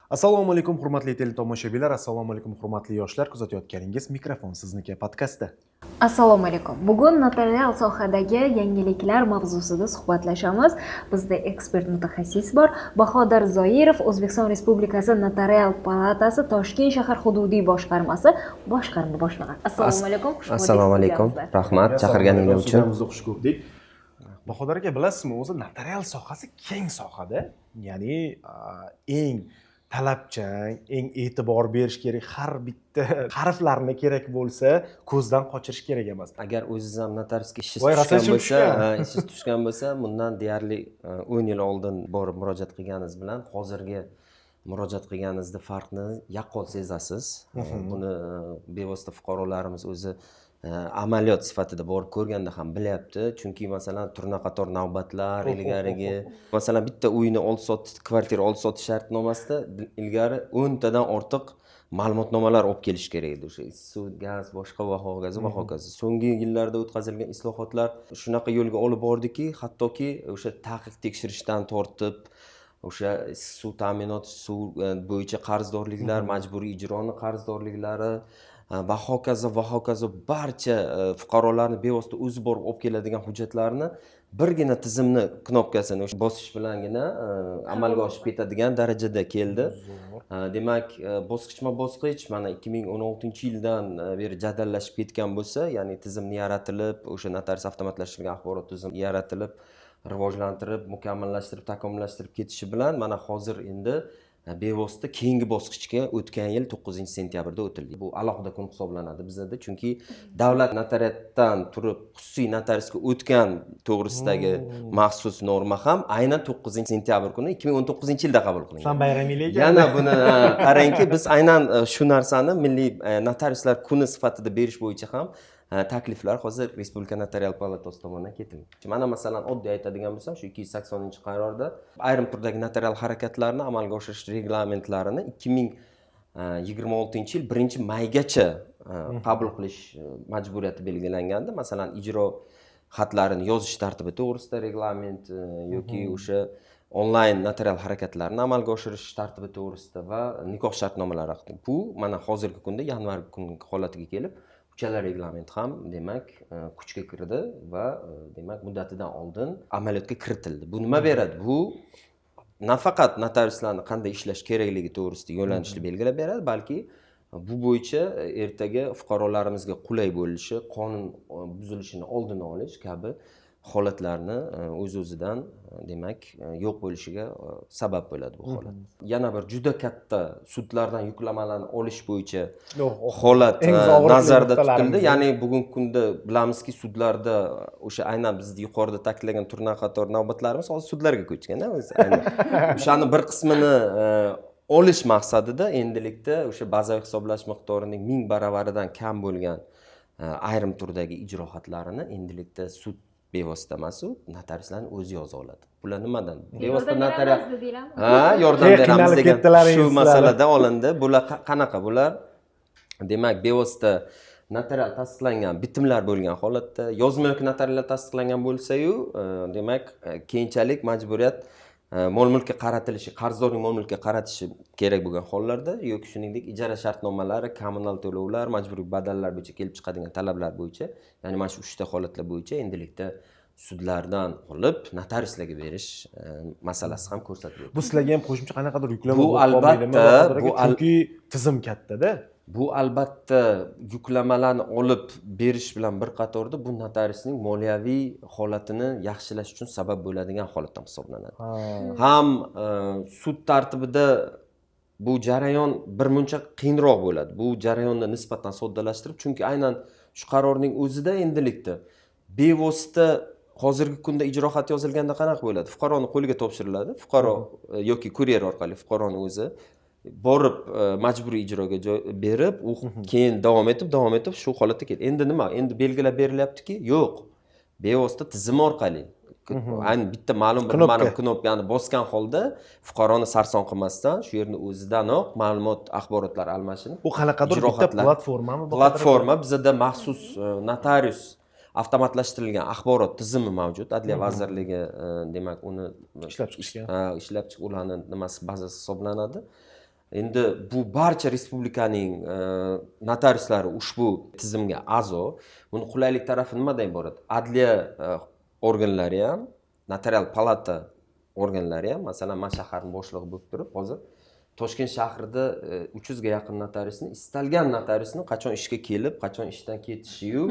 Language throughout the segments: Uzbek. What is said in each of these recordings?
Assalomu alaykum, hurmatli teletomoshabinlar, assalomu alaykum, hurmatli yoshlar. Kuzatayotganingiz "Mikrofon sizniki" podkasti. Assalomu alaykum. Bugun notarial sohadagi yangiliklar mavzusida suhbatlashamiz. Bizda ekspert mutaxassis bor. Bahodir Zoirov, O'zbekiston Respublikasi Notarial palatasi Toshkent shahar hududiy boshqarmasi boshqarma boshlig'i. Assalomu alaykum. Xush ko'rdik Assalomu alaykum. Studiyamizda. Rahmat chaqirganinglar uchun. Studiyamizda xush ko'rdik. Bahodir aka, bilasizmi, o'zi notarial sohasi keng sohada, ya'ni eng talabchan, eng e'tibor berish kerak, har bitta harflarni kerak bo'lsa ko'zdan qochirish kerak emas. Agar o'zingiz ham notariusga ishingiz Voy, rosa tushgan ishim bo'lsa, tushgan. Ha, ishingiz tushgan bo'lsa, bundan deyarli 10 yil oldin borib murojaat qilganingiz bilan hozirgi murojaat qilganingizni farqni yaqqol sezasiz. Buni bevosita fuqarolarimiz o'zi amaliyot sifatida borib ko'rganda ham bilyapti. Chunki, masalan, turnaqator navbatlar ilgarigi, masalan, bitta uyni oldi sotdi, kvartira oldi sotish shartnomasida ilgari 10 tadan ortiq ma'lumotnomalar olib kelish kerak edi, o'sha suv, gaz, boshqa va hokazo va hokazo. So'nggi yillarda o'tkazilgan islohotlar shunaqa yo'lga olib bordiki, hattoki o'sha taqiq tekshirishdan tortib, o'sha suv ta'minoti, suv bo'yicha qarzdorliklar, majburiy ijroni qarzdorliklari va hokazo va hokazo, barcha fuqarolarni bevosita o'zi borib olib keladigan hujjatlarni birgina tizimni knopkasini o'sha bosish bilangina amalga oshib ketadigan darajada keldi. Demak, bosqichma bosqich mana 2016-yildan beri jadallashib ketgan bo'lsa, ya'ni tizimni yaratilib, o'sha notarius avtomatlashtirilgan axborot tizimi yaratilib, rivojlantirib, mukammallashtirib, takomillashtirib ketishi bilan mana hozir endi bevosita keyingi bosqichga o'tgan yil 9-sentyabrda o'tildi. Bu alohida kun hisoblanadi bizada, chunki davlat notariatdan turib xususiy notariusga o'tgan to'g'risidagi maxsus norma ham aynan 9-sentyabr kuni 2019-yilda qabul qilingan. San bayramiylik ekan. Yana buni, ha, qarangki, biz aynan shu narsani milliy notariuslar kuni sifatida berish bo'yicha ham takliflar hozir Respublika notarial palatasi tomonidan ketilgan. Mana, masalan, oddiy aytadigan bo'lsam, shu 280-qarorda ayrim turdagi notarial harakatlarni amalga oshirish reglamentlarini 2026-yil 1-maygacha qabul qilish majburiyati belgilangandi. Masalan, ijro xatlarini yozish tartibi to'g'risida reglament yoki o'sha onlayn notarial harakatlarni amalga oshirish tartibi to'g'risida va nikoh shartnomalari haqida. Bu mana hozirgi kunda yanvar kungi holatiga kelib, uchala reglament ham, demak, kuchga kirdi va demak, muddatidan oldin amaliyotga kiritildi. Bu nima beradi? Bu nafaqat notariuslarni qanday ishlash kerakligi to'g'risida yo'nalishni belgilab beradi, balki bu bo'yicha ertaga fuqarolarimizga qulay bo'lishi, qonun buzilishini oldini olish kabi holatlarni o'z o'zidan demak, yo'q bo'lishiga sabab bo'ladi bu holat. Yana bir juda katta sudlardan yuklamalarni olish bo'yicha Yo'q, holat eng og'riqli nazarda nuqtalarimiz. tutildi. Ya'ni bugungi kunda bilamizki, sudlarda o'sha aynan biz yuqorida ta'kidlagan turnaqator navbatlarimiz hozir sudlarga ko'chgan, o'zi aynan. O'shani bir qismini olish maqsadida endilikda o'sha bazaviy hisoblash miqdorining 1000 baravaridan kam bo'lgan ayrim turdagi ijro xatlarini endilikda sud bevosita emas, u notariuslarni o'zi yoza oladi. Bular nimadan? Bevosita Yordam notarial beramiz dedilarmi? Ha, yordam Keyin beramiz qiynalib degan ketdilar shu sizlar. masalada olindi. Bular qanaqa? Bular, demak, bevosita notarial tasdiqlangan bitimlar bo'lgan holatda, yozma yoki notarial tasdiqlangan bo'lsa-yu, demak, keyinchalik majburiyat mol mulkka qaratilishi, qarzdorning mol mulkka qaratishi kerak bo'lgan hollarda yoki shuningdek ijara shartnomalari, kommunal to'lovlar, majburiy badallar bo'yicha kelib chiqadigan talablar bo'yicha, ya'ni mana shu uchta holatlar bo'yicha endilikda sudlardan olib notariuslarga berish masalasi ham ko'rsatib o'tildi. Bu sizlarga ham qo'shimcha qanaqadir yuklama Bu bo'lib qolmaydimi, albatta, Bahodir aka? bu Chunki tizim kattada. Bu albatta yuklamalarni olib berish bilan bir qatorda bu notariusning moliyaviy holatini yaxshilash uchun sabab bo'ladigan holat ham hisoblanadi. Ham sud tartibida bu jarayon birmuncha qiyinroq bo'ladi. Bu jarayonni nisbatan soddalashtirib, chunki aynan shu qarorning o'zida endilikda bevosita hozirgi kunda ijro xati yozilganda qanaqa bo'ladi? Fuqaroni qo'liga topshiriladi. Fuqaro yoki kuryer orqali fuqaroni o'zi borib majburiy ijroga joy berib, u keyin davom etib, davom etib shu holatda ketdi. Endi nima? Endi belgilab berilyaptiki, yo'q. Bevosita tizim orqali ayni bitta ma'lum bir Knopka. ma'lum knopkani bosgan holda fuqaroni sarson qilmasdan shu yerni o'zidanoq ma'lumot, axborotlar almashinib Bu qanaqadir ijro bitta xatlar- platformami, Bahodir aka? Platforma. Bizada maxsus notarius avtomatlashtirilgan axborot tizimi mavjud. Adliya vazirligi demak, uni Ishlab chiqishgan. Ha, ishlab chiqib, ularni nimasi, bazasi hisoblanadi. Endi bu barcha respublikaning notariuslari ushbu tizimga a'zo. Buni qulaylik tarafi nimadan iborat? Adliya organlari ham, notarial palata organlari ham, masalan, man shaharning boshlig'i bo'lib turib, hozir Toshkent shahrida 300 ga yaqin notariusni, istalgan notariusni qachon ishga kelib, qachon ishdan ketishiyu,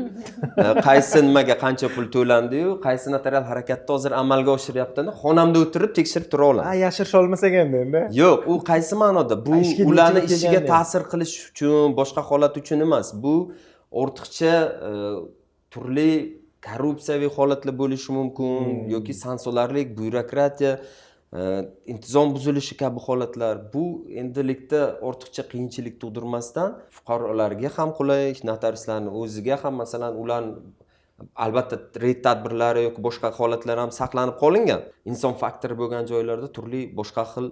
qaysi nimaga qancha pul to'landiyu, qaysi notarial harakatni hozir amalga oshiryaptini xonamda o'tirib tekshirib tura olaman. Yashirisha olmasak endi endi. Yo'q, u qaysi ma'noda? Bu ularni ishiga ta'sir ta'sir qilish uchun, boshqa holat uchun emas. Bu ortiqcha turli korrupsiyaviy holatlar bo'lishi mumkin yoki sansolarlik, byurokratiya, intizom buzilishi kabi holatlar. Bu endilikda ortiqcha qiyinchilik tug'dirmasdan fuqarolarga ham qulay, notariuslarning o'ziga ham, masalan, ular albatta reyd tadbirlari yoki boshqa holatlar ham saqlanib qolingan. Inson faktori bo'lgan joylarda turli boshqa xil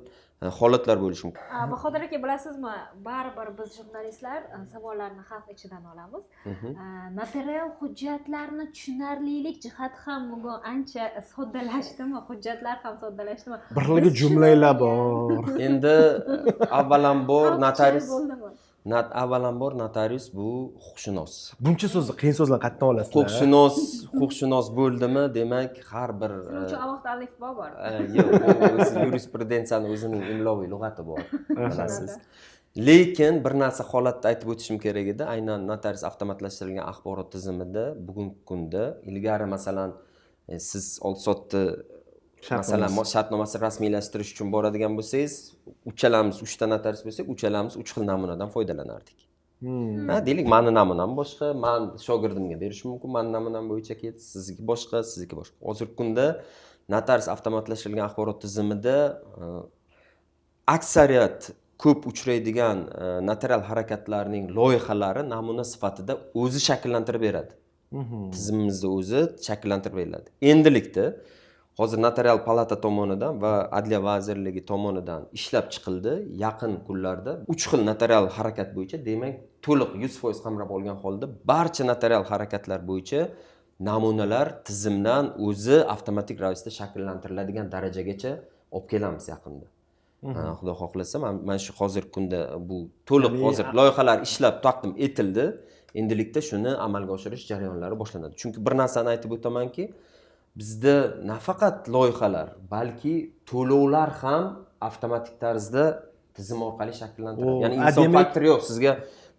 holatlar bo'lishi mumkin. Bahodir aka, bilasizmi, baribir biz jurnalistlar savollarni xalq ichidan olamiz. Notarial hujjatlarni tushunarlilik jihati ham bugun ancha soddalashdimi? Hujjatlar ham soddalashdimi? Bir xil jumlalar bor. Endi avvalambor notarius bo'ldimi? Avvalambor notarius bu huquqshunos. Buncha so'zni, qiyin so'zlarni qayerdan olasizlar? Huquqshunos, huquqshunos bo'ldimi, demak har bir Shuning uchun alohida alifbo bor. Yo'q, u o'zi yurisprudensiyani o'zining imloviy lug'ati bor, bilasiz. Lekin bir narsa holatda aytib o'tishim kerak edi. Aynan notarius avtomatlashtirilgan axborot tizimida bugungi kunda ilgari masalan siz oldi-sotdi masalan shartnomasini rasmiylashtirish uchun boradigan bo'lsangiz, uchalamiz uchta notarius bo'lsak, uchalamiz uch xil namunadan foydalanardik. Ha, deylik, mani namunam boshqa, man shogirdimga berishim mumkin, mani namunam bo'yicha ketdi, sizniki boshqa, sizniki boshqa. Hozirgi kunda notarius avtomatlashtirilgan axborot tizimida aksariyat ko'p uchraydigan notarial harakatlarning loyihalari namuna sifatida o'zi shakllantirib beradi. Tizimimizda o'zi shakllantirib beriladi. Endilikda hozir notarial palata tomonidan va Adliya vazirligi tomonidan ishlab chiqildi. Yaqin kunlarda 3 xil notarial harakat bo'yicha, demak, to'liq 100% qamrab olgan holda barcha notarial harakatlar bo'yicha namunalar tizimdan o'zi avtomatik ravishda shakllantiriladigan darajagacha olib kelamiz yaqinda. Xudo xohlasa, mana shu hozirgi kunda bu to'liq hozir loyihalar ishlab taqdim etildi. Endilikda shuni amalga oshirish jarayonlari boshlanadi. Chunki bir narsani aytib o'tamanki, bizda nafaqat loyihalar, balki to'lovlar ham avtomatik tarzda tizim orqali shakllantiriladi. Ya'ni inson faktori yo'q. Sizga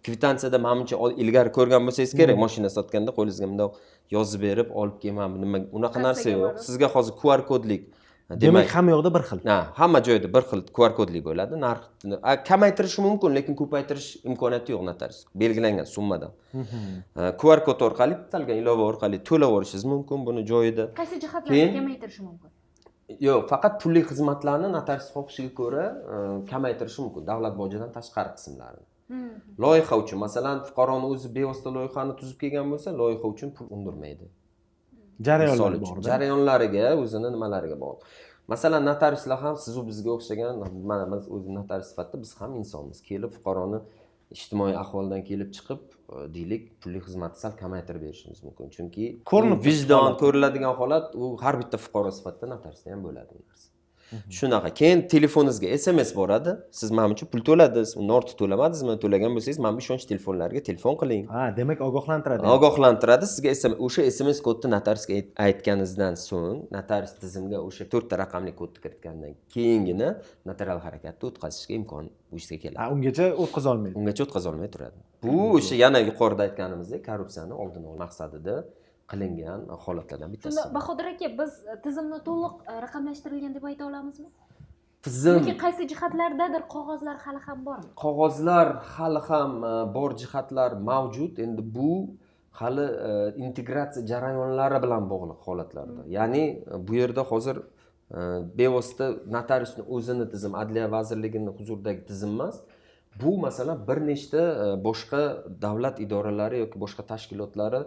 kvitansiyada manimcha ilgari ko'rgan bo'lsangiz kerak, mashina sotganda qo'lingizga bundoq yozib berib, olib kelman, nima unaqa narsa yo'q. Sizga hozir QR kodlik, demak hamma yoqda bir xil. Ha, hamma joyda bir xil QR kodlik bo'ladi. Narxni kamaytirishi mumkin, lekin ko'paytirish imkoniyati yo'q notarius belgilangan summadan. QR kod orqali, bitalgan ilova orqali to'lab olishingiz mumkin buni joyida. Qaysi jihatlarni kamaytirishi mumkin? Yo'q, faqat pulli xizmatlarni notarius xohishiga ko'ra kamaytirishi mumkin, davlat bojidan tashqari qismlarini. Loyiha uchun, masalan, fuqaroni o'zi bevosita loyihani tuzib kelgan bo'lsa, loyiha uchun pul undirmaydi. Jarayonlar bor. Jarayonlariga, o'zini nimalariga bog'liq. Masalan, notariuslar ham siz u bizga o'xshagan, mana biz o'zi notarius sifatida biz ham insonmiz. Kelib fuqaroni ijtimoiy ahvoldan kelib chiqib, deylik, pulli xizmatni sal kamaytirib berishimiz mumkin. Chunki vijdon ko'riladigan holat, u har bitta fuqaro sifatida notariusda ham bo'ladi bu narsa. Shunaqa. Keyin telefoningizga SMS boradi. Siz mana buncha pul to'ladingiz, undan ortiq to'lamadingizmi? To'lagan bo'lsangiz, mana bu ishonch telefonlariga telefon qiling. Ha, demak ogohlantiradi. Ogohlantiradi. Sizga SMS, o'sha SMS kodni notariusga aytganingizdan so'ng, notarius tizimga o'sha 4 ta raqamli kodni kiritgandan keyingina notarial harakatni o'tkazishga imkon vujudga keladi. Ha, ungacha o'tkaza olmaydi. Ungacha o'tkaza olmay turadi. Bu o'sha yana yuqorida aytganimizdek, korrupsiyani oldini olish maqsadida qilingan holatlardan bittasi. Shunda Bahodir aka, biz tizimni to'liq raqamlashtirilgan deb ayta olamizmi? Tizim yoki qaysi jihatlardadir qog'ozlar hali ham bormi? Qog'ozlar hali ham bor jihatlar mavjud. Endi bu hali integratsiya jarayonlari bilan bog'liq holatlarda. Ya'ni bu yerda hozir bevosita notariusni o'zini tizim, Adliya vazirligining huzuridagi tizim emas. Bu masalan bir nechta boshqa davlat idoralari yoki boshqa tashkilotlari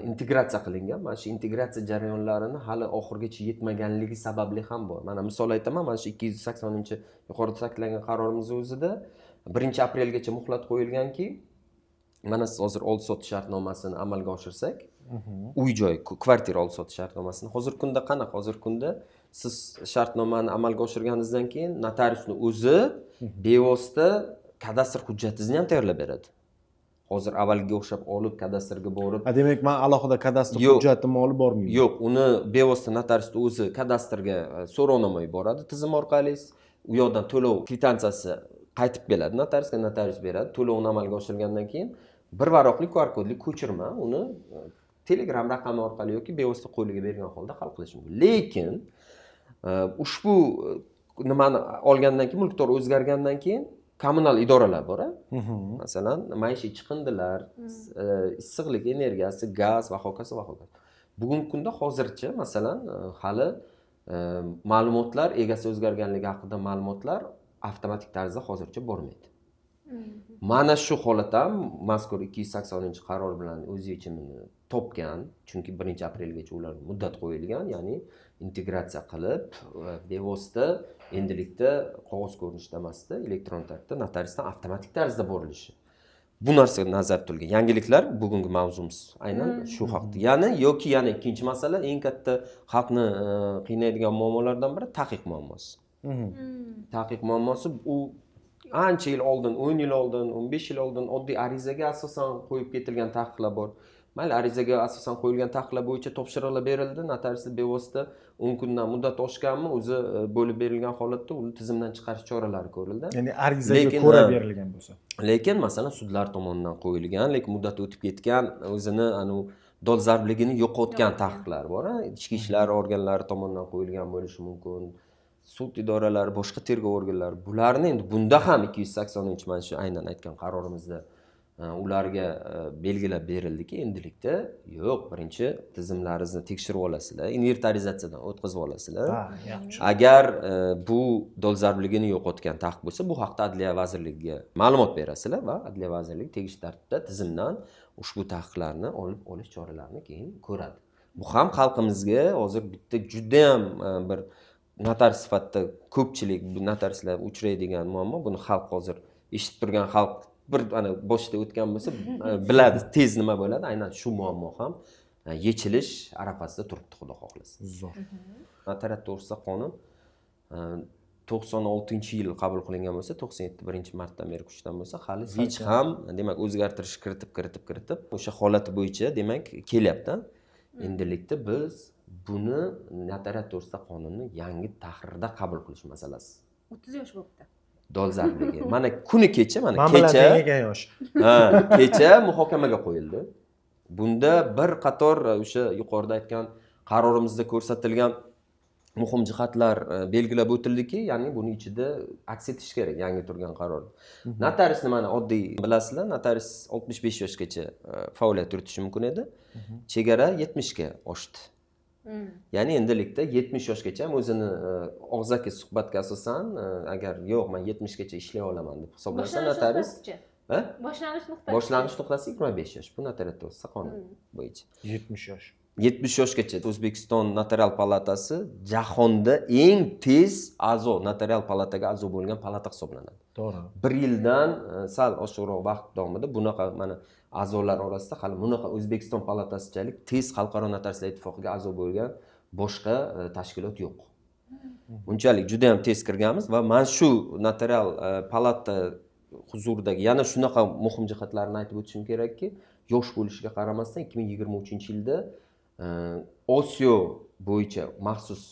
integratsiya qilingan. Mana shu integratsiya jarayonlarini hali oxirigacha yetmaganligi sababli ham bor. Mana misol aytaman, mana shu 280 yuqorida ta'kidlangan qarorimiz o'zida 1-aprelgacha muhlat qo'yilganki, mana siz hozir oldi-sotdi shartnomasini amalga oshirsak, uy joy, kvartira oldi-sotdi shartnomasini hozirgi kunda qanaqa? Hozirgi kunda Siz shartnomani amalga oshirganingizdan keyin notariusni o'zi bevosita kadastr hujjatingizni ham tayyorlab beradi. Hozir avvalgiga o'xshab olib kadastrga borib, Demak, men alohida kadastr hujjatimni olib bormayman. Yo'q, uni bevosita notariusni o'zi kadastrga so'rovnoma yuboradi tizim orqali. U yoqdan to'lov kvitansiyasi qaytib keladi notariusga, notarius beradi. To'lovni amalga oshirgandan keyin bir varaqli QR kodli ko'chirma uni Telegram raqami orqali yoki bevosita qo'liga bergan holda hal qilish mumkin. Lekin ushbu nimani olgandan keyin, mulkdor o'zgargandan keyin kommunal idoralar bor. Masalan, maishiy chiqindilar, issiqlik energiyasi, gaz va hokazo va hokazo. Bugungi kunda hozircha masalan hali ma'lumotlar egasi o'zgarganligi haqida ma'lumotlar avtomatik tarzda hozircha bormaydi. Mana shu holat ham mazkur 280-qaror bilan o'z yechimini topgan, chunki 1-aprelgacha ular muddat qo'yilgan, ya'ni integratsiya qilib bevosita endilikda qog'oz ko'rinishida emasda, elektron tartibda notariusdan avtomatik tarzda borilishi. Bu narsa nazarda tutilgan. Yangiliklar bugungi mavzumiz aynan shu haqda. Ya'ni yoki yana ikkinchi masala, eng katta xalqni qiynaydigan muammolardan biri taqiq muammosi. Taqiq muammosi u ancha yil oldin, 10 yil oldin, 15 yil oldin oddiy arizaga asosan qo'yib ketilgan taqiqlar bor. Mayli, arizaga asosan qo'yilgan taqiqlar bo'yicha topshiriqlar berildi, notariuslar bevosita 10 kundan muddat oshganmi, o'zi bo'lib berilgan holatda uni tizimdan chiqarish choralari ko'rildi. Ya'ni arizaga ko'ra berilgan bo'lsa. Lekin masalan sudlar tomonidan qo'yilgan, lekin muddat o'tib ketgan, o'zini anu dolzarbligini yo'qotgan taqiqlar bor. Ichki ishlar organlari tomonidan qo'yilgan bo'lishi mumkin. Sud idoralari, boshqa tergov organlari, bularni endi bunda ham 280 mana shu aynan aytgan qarorimizda ularga belgilab berildiki, endilikda yo'q, birinchi tizimlaringizni tekshirib olasizlar, inventarizatsiyadan o'tkazib olasizlar. Agar bu dolzarbligini yo'qotgan taqiq bo'lsa, bu haqda Adliya vazirligiga ma'lumot berasizlar va Adliya vazirligi tegishli tartibda tizimdan ushbu taqiqlarni olib olish choralarini keyin ko'radi. Bu ham xalqimizga hozir bitta juda ham bir notarius sifatida ko'pchilik bu notariuslar uchraydigan muammo. Buni xalq hozir eshitib turgan xalq bir ana boshida o'tgan bo'lsa biladi tez nima bo'ladi. Aynan shu muammo ham yechilish arafasida turibdi, xudo xohlasa. Zo'r. Notariat to'g'risida qonun 96-yil qabul qilingan bo'lsa, 97 1-martdan beri kuchdan bo'lsa, hali hech ham demak o'zgartirish kiritib o'sha holati bo'yicha demak kelyapti. Endilikda biz buni notariat to'g'risida qonunni yangi tahrirda qabul qilish masalasi. 30 yosh bo'libdi. Dolzarbligi. Mana kuni kecha, mana kecha yosh. Ha, kecha muhokamaga qo'yildi. Bunda bir qator o'sha yuqorida aytgan qarorimizda ko'rsatilgan muhim jihatlar belgilab o'tildiki, ya'ni buni ichida aks etish kerak yangi turgan qaror. Notariusni mana oddiy bilasizlar, notarius 65 yoshgacha faoliyat yuritishi mumkin edi. Chegara 70 ga oshdi. Ya'ni endilikda 70 yoshgacha ham o'zini og'zaki suhbatga asosan, agar yo'q, men 70 gacha ishlay olaman deb hisoblasa notarius, boshlang'ich nuqtasi. Boshlang'ich nuqtasi 25 yosh. Bu notariat to'g'risida qonun bo'yicha. 70 yosh. 70 yoshgacha O'zbekiston notarial palatasi jahonda eng tez a'zo notarial palataga a'zo bo'lgan palata hisoblanadi. To'g'ri. Bir yildan sal oshiqroq vaqt davomida bunaqa mana a'zolar orasida hali bunaqa O'zbekiston palatasichalik tez xalqaro notariuslar ittifoqiga a'zo bo'lgan boshqa tashkilot yo'q. Bunchalik juda ham tez kirganmiz va mana shu notarial palata huzuridagi yana shunaqa muhim jihatlarni aytib o'tishim kerakki, yosh bo'lishiga qaramasdan 2023-yilda Osiyo bo'yicha maxsus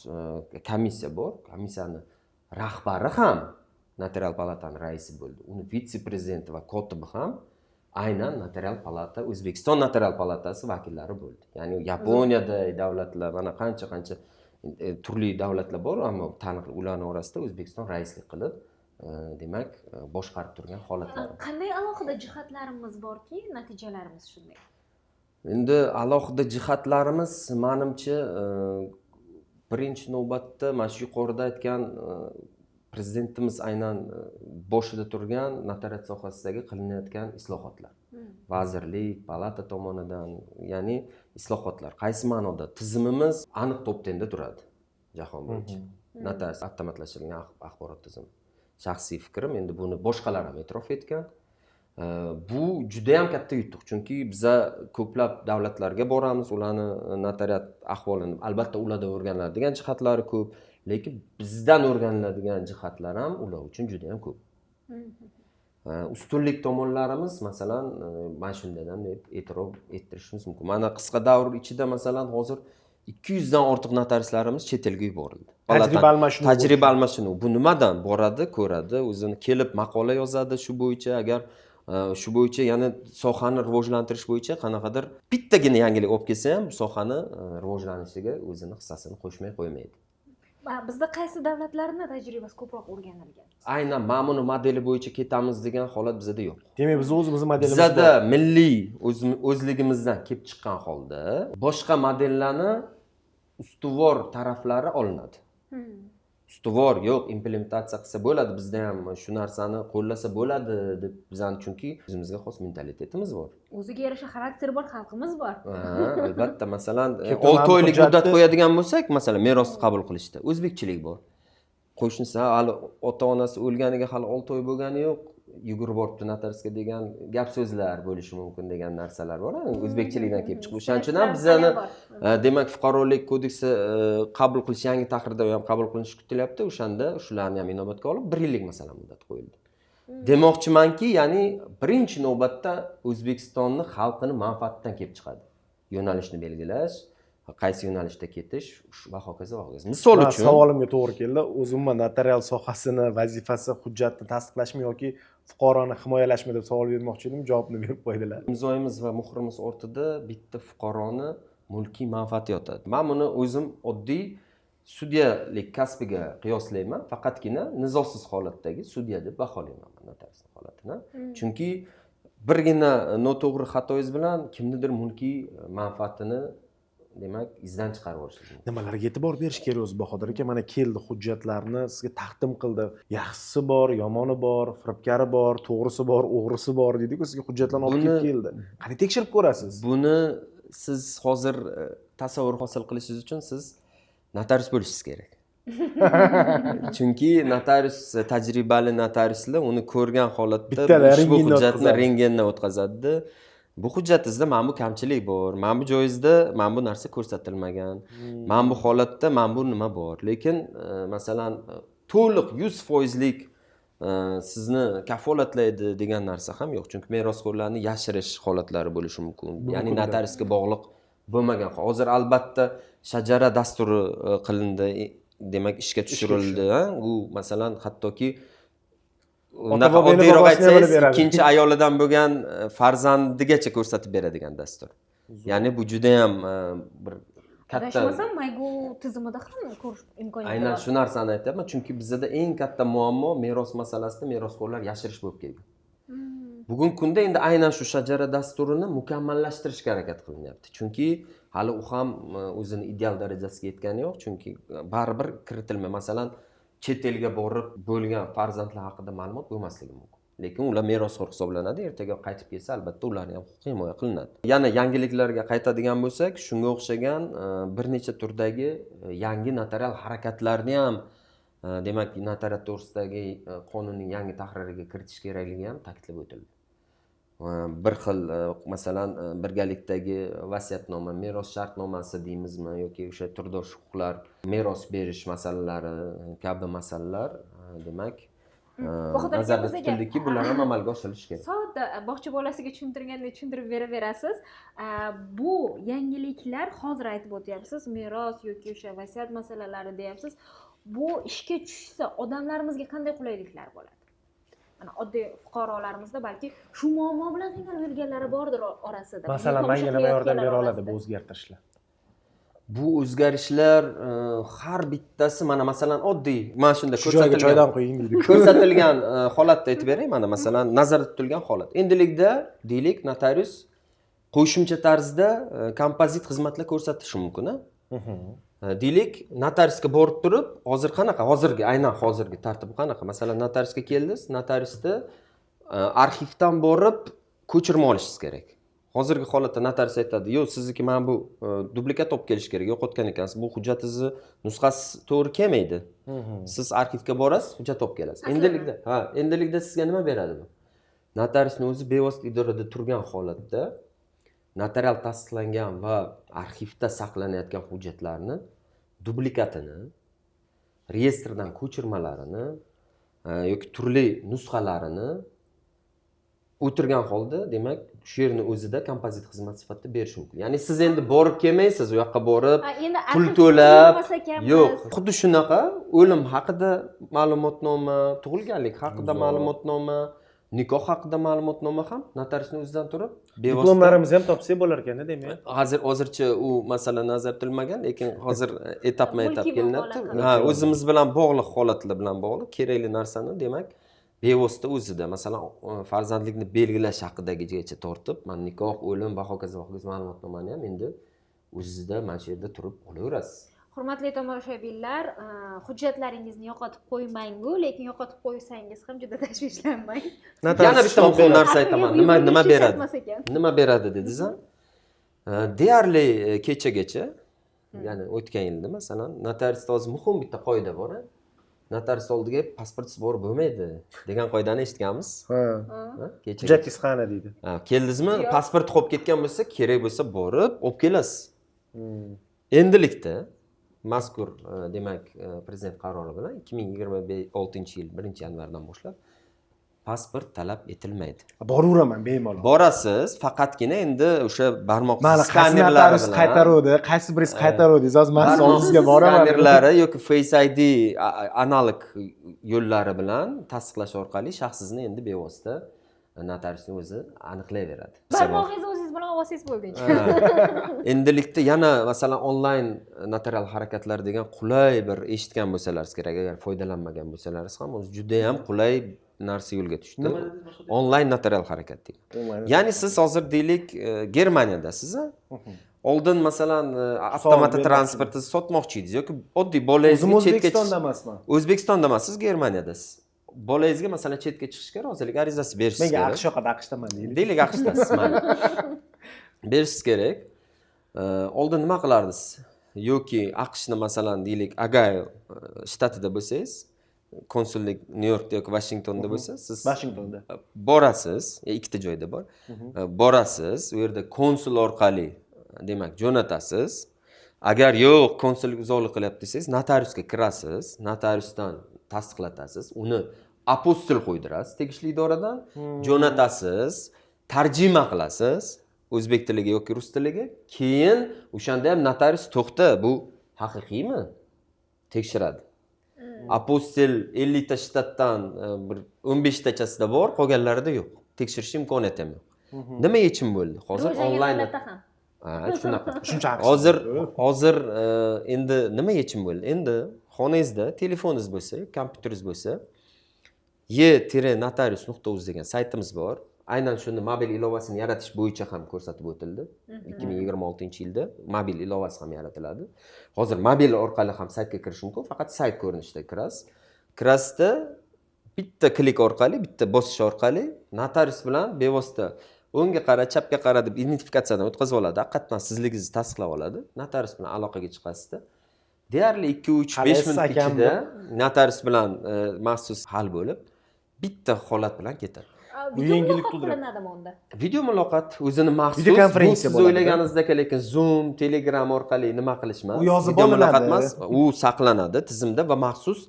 komissiya bor. Komissiyani rahbari ham notarial palatani raisi bo'ldi. Uni vitse-prezidenti va kotibi ham aynan notarial palata, O'zbekiston notarial palatasi vakillari bo'ldi. Ya'ni Yaponiyada davlatlar, mana qancha-qancha turli davlatlar bor, ammo taniqli ularning orasida O'zbekiston raislik qilib, demak, boshqarib turgan holatlar. Qanday alohida jihatlarimiz borki, natijalarimiz shunday? Endi alohida jihatlarimiz menimcha birinchi navbatda mana shu yuqorida aytgan prezidentimiz aynan boshida turgan notariat sohasidagi qilinayotgan islohotlar. Vazirlik, palata tomonidan, ya'ni islohotlar qaysi ma'noda? Tizimimiz aniq top 10da turadi jahon bo'yicha. Notarius avtomatlashtirilgan axborot tizimi. Shaxsiy fikrim, endi buni boshqalar ham e'tirof etgan. Bu juda ham katta yutuq, chunki biza ko'plab davlatlarga boramiz, ularni notariat ahvolini albatta ularda o'rganiladigan jihatlari ko'p, Lekin bizdan o'rganiladigan jihatlar ham ular uchun juda ham ko'p. Ustunlik tomonlarimiz masalan mana shundan deb e'tirof ettirishimiz mumkin. Mana qisqa davr ichida masalan hozir 200 dan ortiq notariuslarimiz chet elga yuborildi. Tajriba almashinuv. Tajriba almashinuv. Bu nimadan? Boradi, ko'radi, o'zini kelib maqola yozadi shu bo'yicha, agar shu bo'yicha yana sohani rivojlantirish bo'yicha qanaqadir bittagina yangilik olib kelsa ham sohani rivojlanishiga o'zini hissasini qo'shmay qo'ymaydi. Bizda qaysi davlatlarning tajribasi ko'proq o'rganilgan? Aynan mana buni modeli bo'yicha ketamiz degan holat bizda yo'q. Demak, biz o'zimizni modelimiz bor. Bizda milliy o'zligimizdan kelib chiqqan holda boshqa modellarni ustuvor taraflari olinadi. Ustuvor yo'q, implementatsiya qilsa bo'ladi, bizda ham shu narsani qo'llasa bo'ladi deb bizani, chunki o'zimizga xos mentalitetimiz bor. O'ziga yarasha xarakteri bor xalqimiz bor. Albatta, masalan, 6 oylik muddat qo'yadigan bo'lsak, masalan, merosni qabul qilishda o'zbekchilik bor. Qo'shnisi hali ota-onasi o'lganiga hali 6 oy bo'lgani yo'q, yugurib boribdi notariusga degan gap so'zlar bo'lishi mumkin degan narsalar bor. O'zbekchilikdan kelib chiqib. O'shaning uchun ham bizani demak fuqarolik kodeksi qabul qilish yangi tahrirda ham qabul qilinishi kutilyapti. O'shanda shularni ham inobatga olib 1 yillik masalan muddat qo'yildi. Demoqchimanki, ya'ni birinchi navbatda O'zbekistonni xalqini manfaatidan kelib chiqadi. Yo'nalishni belgilash, qaysi yo'nalishda ketish va hokazo va hokazo. Misol uchun savolimga to'g'ri keldi. O'zim notarial sohasini vazifasi hujjatni tasdiqlashmi yoki fuqaroni himoyalashmi deb savol bermoqchi edim, javobni berib qo'ydilar. Imzoyimiz va muhrimiz ortida bitta fuqaroni mulkiy manfaati yotadi. Men buni o'zim oddiy sudyalik kasbiga qiyoslayman, faqatgina nizosiz holatdagi sudya deb baholayman notariusning holatini. Chunki birgina noto'g'ri xatoyingiz bilan kimnidir mulkiy manfaatini demak izdan chiqarib yuborishingiz mumkin. Nimalarga e'tibor berish kerak o'zi Bahodir aka? Mana keldi hujjatlarni sizga taqdim qildi. Yaxshisi bor, yomoni bor, firibgari bor, to'g'risi bor, o'g'risi bor deydi-ku, sizga hujjatlarni olib kelib keldi. Qani tekshirib ko'rasiz? Buni siz hozir tasavvur hosil qilishingiz uchun siz notarius bo'lishingiz kerak. Chunki notarius, tajribali notariuslar uni ko'rgan holatda ushbu hujjatni rentgendan o'tkazadi. Bu hujjatingizda mana bu kamchilik bor, mana bu joyingizda mana bu narsa ko'rsatilmagan, mana bu holatda mana bu nima bor. Lekin masalan to'liq 100%lik sizni kafolatlaydi degan narsa ham yo'q. Chunki merosxo'rlarni yashirish holatlari bo'lishi mumkin. Ya'ni notariusga bog'liq bo'lmagan. Hozir albatta shajara dasturi qilindi, demak ishga tushirildi. U masalan hattoki unaqa oddiyroq aytsangiz, ikkinchi ayolidan bo'lgan farzandigacha ko'rsatib beradigan dastur. Ya'ni bu juda ham bir katta. Adashmasam, MyGo tizimida ham ko'rish imkoniyati bor. Aynan shu narsani aytyapman, chunki bizda eng katta muammo meros masalasida merosxo'rlar yashirish bo'lib kelgan. Bugungi kunda endi aynan shu shajara dasturini mukammallashtirishga harakat qilinyapti. Chunki hali u ham o'zini ideal darajasiga yetgani yo'q, chunki baribir kiritilma. Masalan, chet elga borib bo'lgan farzandlar haqida ma'lumot bo'lmasligi mumkin. Lekin ular merosxo'r hisoblanadi, ertaga qaytib kelsa albatta ularni ham huquqi himoya qilinadi. Yana yangiliklarga qaytadigan bo'lsak, shunga o'xshagan bir necha turdagi yangi notarial harakatlarni ham demak notariat to'g'risidagi qonunning yangi tahririga kiritish kerakligi ham ta'kidlab o'tildi. Bir xil masalan birgalikdagi vasiyatnoma, meros shartnomasi deymizmi yoki o'sha turdosh huquqlar, meros berish masalalari kabi masalalar demak nazarda tutildiki, bular ham amalga oshirilishi kerak. Sodda bog'cha bolasiga tushuntirgandek tushuntirib beraverasiz. Bu yangiliklar hozir aytib o'tyapsiz, meros yoki o'sha vasiyat masalalari deyapsiz. Bu ishga tushsa odamlarimizga qanday qulayliklar bo'ladi? Mana oddiy fuqarolarimizda balki shu muammo bilan qiynalib yurganlari bordir orasida. Masalan, menga nima yordam bera oladi bu o'zgartirishlar? Bu o'zgarishlar har bittasi mana masalan oddiy mana shunda ko'rsatilgan joydan qo'ying deydi. Ko'rsatilgan holatda aytib beray, mana masalan nazarda tutilgan holat. Endilikda deylik notarius qo'shimcha tarzda kompozit xizmatlar ko'rsatishi mumkin, a? Deylik notariusga borib turib, hozir qanaqa, hozirgi aynan hozirgi tartib qanaqa? Masalan, notariusga keldingiz, notariusda arxivdan borib ko'chirma olishingiz kerak. Hozirgi holatda notarius aytadi, yo'q, sizniki mana bu dublikat olib kelish kerak, yo'qotgan ekansiz, bu hujjatingizni nusxasi to'g'ri kelmaydi. Siz arxivga borasiz, hujjat olib kelasiz. Endilikda, ha, endilikda sizga nima beradi bu? Notariusning o'zi bevosita idorada turgan holatda notarial tasdiqlangan va arxivda saqlanayotgan hujjatlarni dublikatini Reyestrdan ko'chirmalarini yoki turli nusxalarini o'tirgan holda, demak, shu yerni o'zida kompozit xizmat sifatida berish mumkin. Ya'ni siz endi borib kelmaysiz, u yoqqa borib endi pul arxiv to'lab, bo'lmasa ekanmiz. Yo'q, xuddi shunaqa o'lim haqida ma'lumotnoma, tug'ilganlik haqida Zo'r. ma'lumotnoma, nikoh haqida ma'lumotnoma ham notariusni o'zidan turib bevosita. Diplomlarimizni ham topsak bo'lar ekanda, demak. Hozir, hozircha u masala nazarda tutilmagan, lekin hozir etapma etap Mulkiy kelinyapti. muomala. Ha, o'zimiz bilan bog'liq holatlar bilan bog'liq kerakli narsani, demak, bevosita o'zida, masalan, farzandlikni belgilash haqidagigacha tortib, mana nikoh, o'lim va hokazo va hokazo ma'lumotnomani ham endi o'zizda mana shu yerda turib olaverasiz. Hurmatli tomoshabinlar, hujjatlaringizni yo'qotib qo'ymangu, lekin yo'qotib qo'ysangiz ham juda tashvishlanmang. Yana bitta muhim narsa aytaman. Nima Arxivga beradi? ishlatmas ekan. Nima beradi dedingiz a? Deyarli kechagacha, ya'ni o'tgan yilda, masalan, notariusda hozir muhim bitta qoida bor a. Notarius oldiga pasportsiz borib bo'lmaydi degan qoidani eshitganmiz. Ha. Ha. Ha, kecha. Hujjatingiz qani deydi. Ha, keldingizmi, Yo'q. pasport qolib ketgan bo'lsa, kerak bo'lsa borib olib kelasiz. Endilikda mazkur demak, prezident qarori bilan 2026-yil 1-yanvardan boshlab pasport talab etilmaydi. Boraveraman bemalol. Borasiz, faqatgina endi o'sha barmoq Mana qaysi skanerlari notarius bilan qaytaruvdi, qaysi biringiz qaytaruvdingiz, hozir man sizni barmoq oldingizga boraman. skanerlari yoki Face ID analog yo'llari bilan tasdiqlash orqali shaxsingizni endi bevosita notariusning o'zi aniqlayveradi. Barmog'ingizni o'zingiz bilan olsangiz bo'ldi. Ha. Endilikda yana, masalan, onlayn notarial harakatlar degan qulay bir, eshitgan bo'lsalaringiz kerak, agar foydalanmagan bo'lsalaringiz ham, o'zi juda ham qulay narsa yo'lga tushdi. Onlayn notarial harakat degan. Onlayn. Ya'ni siz hozir, deylik, Germaniyadasiz, a? Oldin, masalan, avtomat bermoqchi. Transportni sotmoqchi edingiz yoki oddiy bolangizga O'zim chetga O'zbekistonda emasman. O'zbekistonda emassiz, Germaniyadasiz. Bolangizga, masalan, chetga chiqishga rozilik arizasi berishingiz Menga kerak. AQSh yoqadi, AQShdaman deylik. Deylik, AQShdasiz, mayli. Berishingiz kerak. Oldin nima qilardingiz? Yoki AQShni, masalan, deylik, Ogayo shtatida bo'lsangiz, konsullik Nyu Yorkda yoki Vashingtonda bo'lsa, siz Vashingtonda. Borasiz, ikkita joyda bor. Borasiz, u yerda konsul orqali, demak, jo'natasiz. Agar yo'q, konsullik uzoqlik qilyapti desangiz, notariusga kirasiz, notariusdan tasdiqlatasiz, uni apostil qo'ydirasiz tegishli idoradan, jo'natasiz, tarjima qilasiz o'zbek tiliga yoki rus tiliga, keyin o'shanda ham notarius to'xta, bu haqiqiymi, tekshiradi. Apostil 50 ta shtatdan bir 15 tachasida bor, qolganlarida yo'q. Tekshirish imkoniyati ham yo'q. Nima yechim bo'ldi? Hozir Rivojlangan onlayn davlatda ham. Ha, shunaqa. Shuncha AQShda. Hozir endi nima yechim bo'ldi? Endi xonangizda telefoningiz bo'lsa, kompyuteringiz bo'lsa, e-notarius.uz degan saytimiz bor. Aynan shuni mobil ilovasini yaratish bo'yicha ham ko'rsatib o'tildi. 2026-yilda mobil ilovasi ham yaratiladi. Hozir mobil orqali ham saytga kirish mumkin, faqat sayt ko'rinishida kirasiz. Kirasizda, bitta klik orqali, bitta bosish orqali notarius bilan bevosita o'ngga qara, chapga qara deb identifikatsiyadan o'tkazib oladi, haqiqatdan sizligingizni tasdiqlab oladi. Notarius bilan aloqaga chiqasizda, deyarli 2, 3, 5 Qalaysiz minut akam? ichida notarius bilan maxsus hal bo'lib, bitta holat bilan ketadi. Bu Video yengillik muloqot tug'diradi. qilinadimi unda? Video muloqot o'zini maxsus, Videokonferensiya bu siz bo'ladi. o'ylaganingizdek, lekin Zoom, Telegram orqali nima qilish emas. U yozib Video muloqot olinadi. emas, u saqlanadi tizimda va maxsus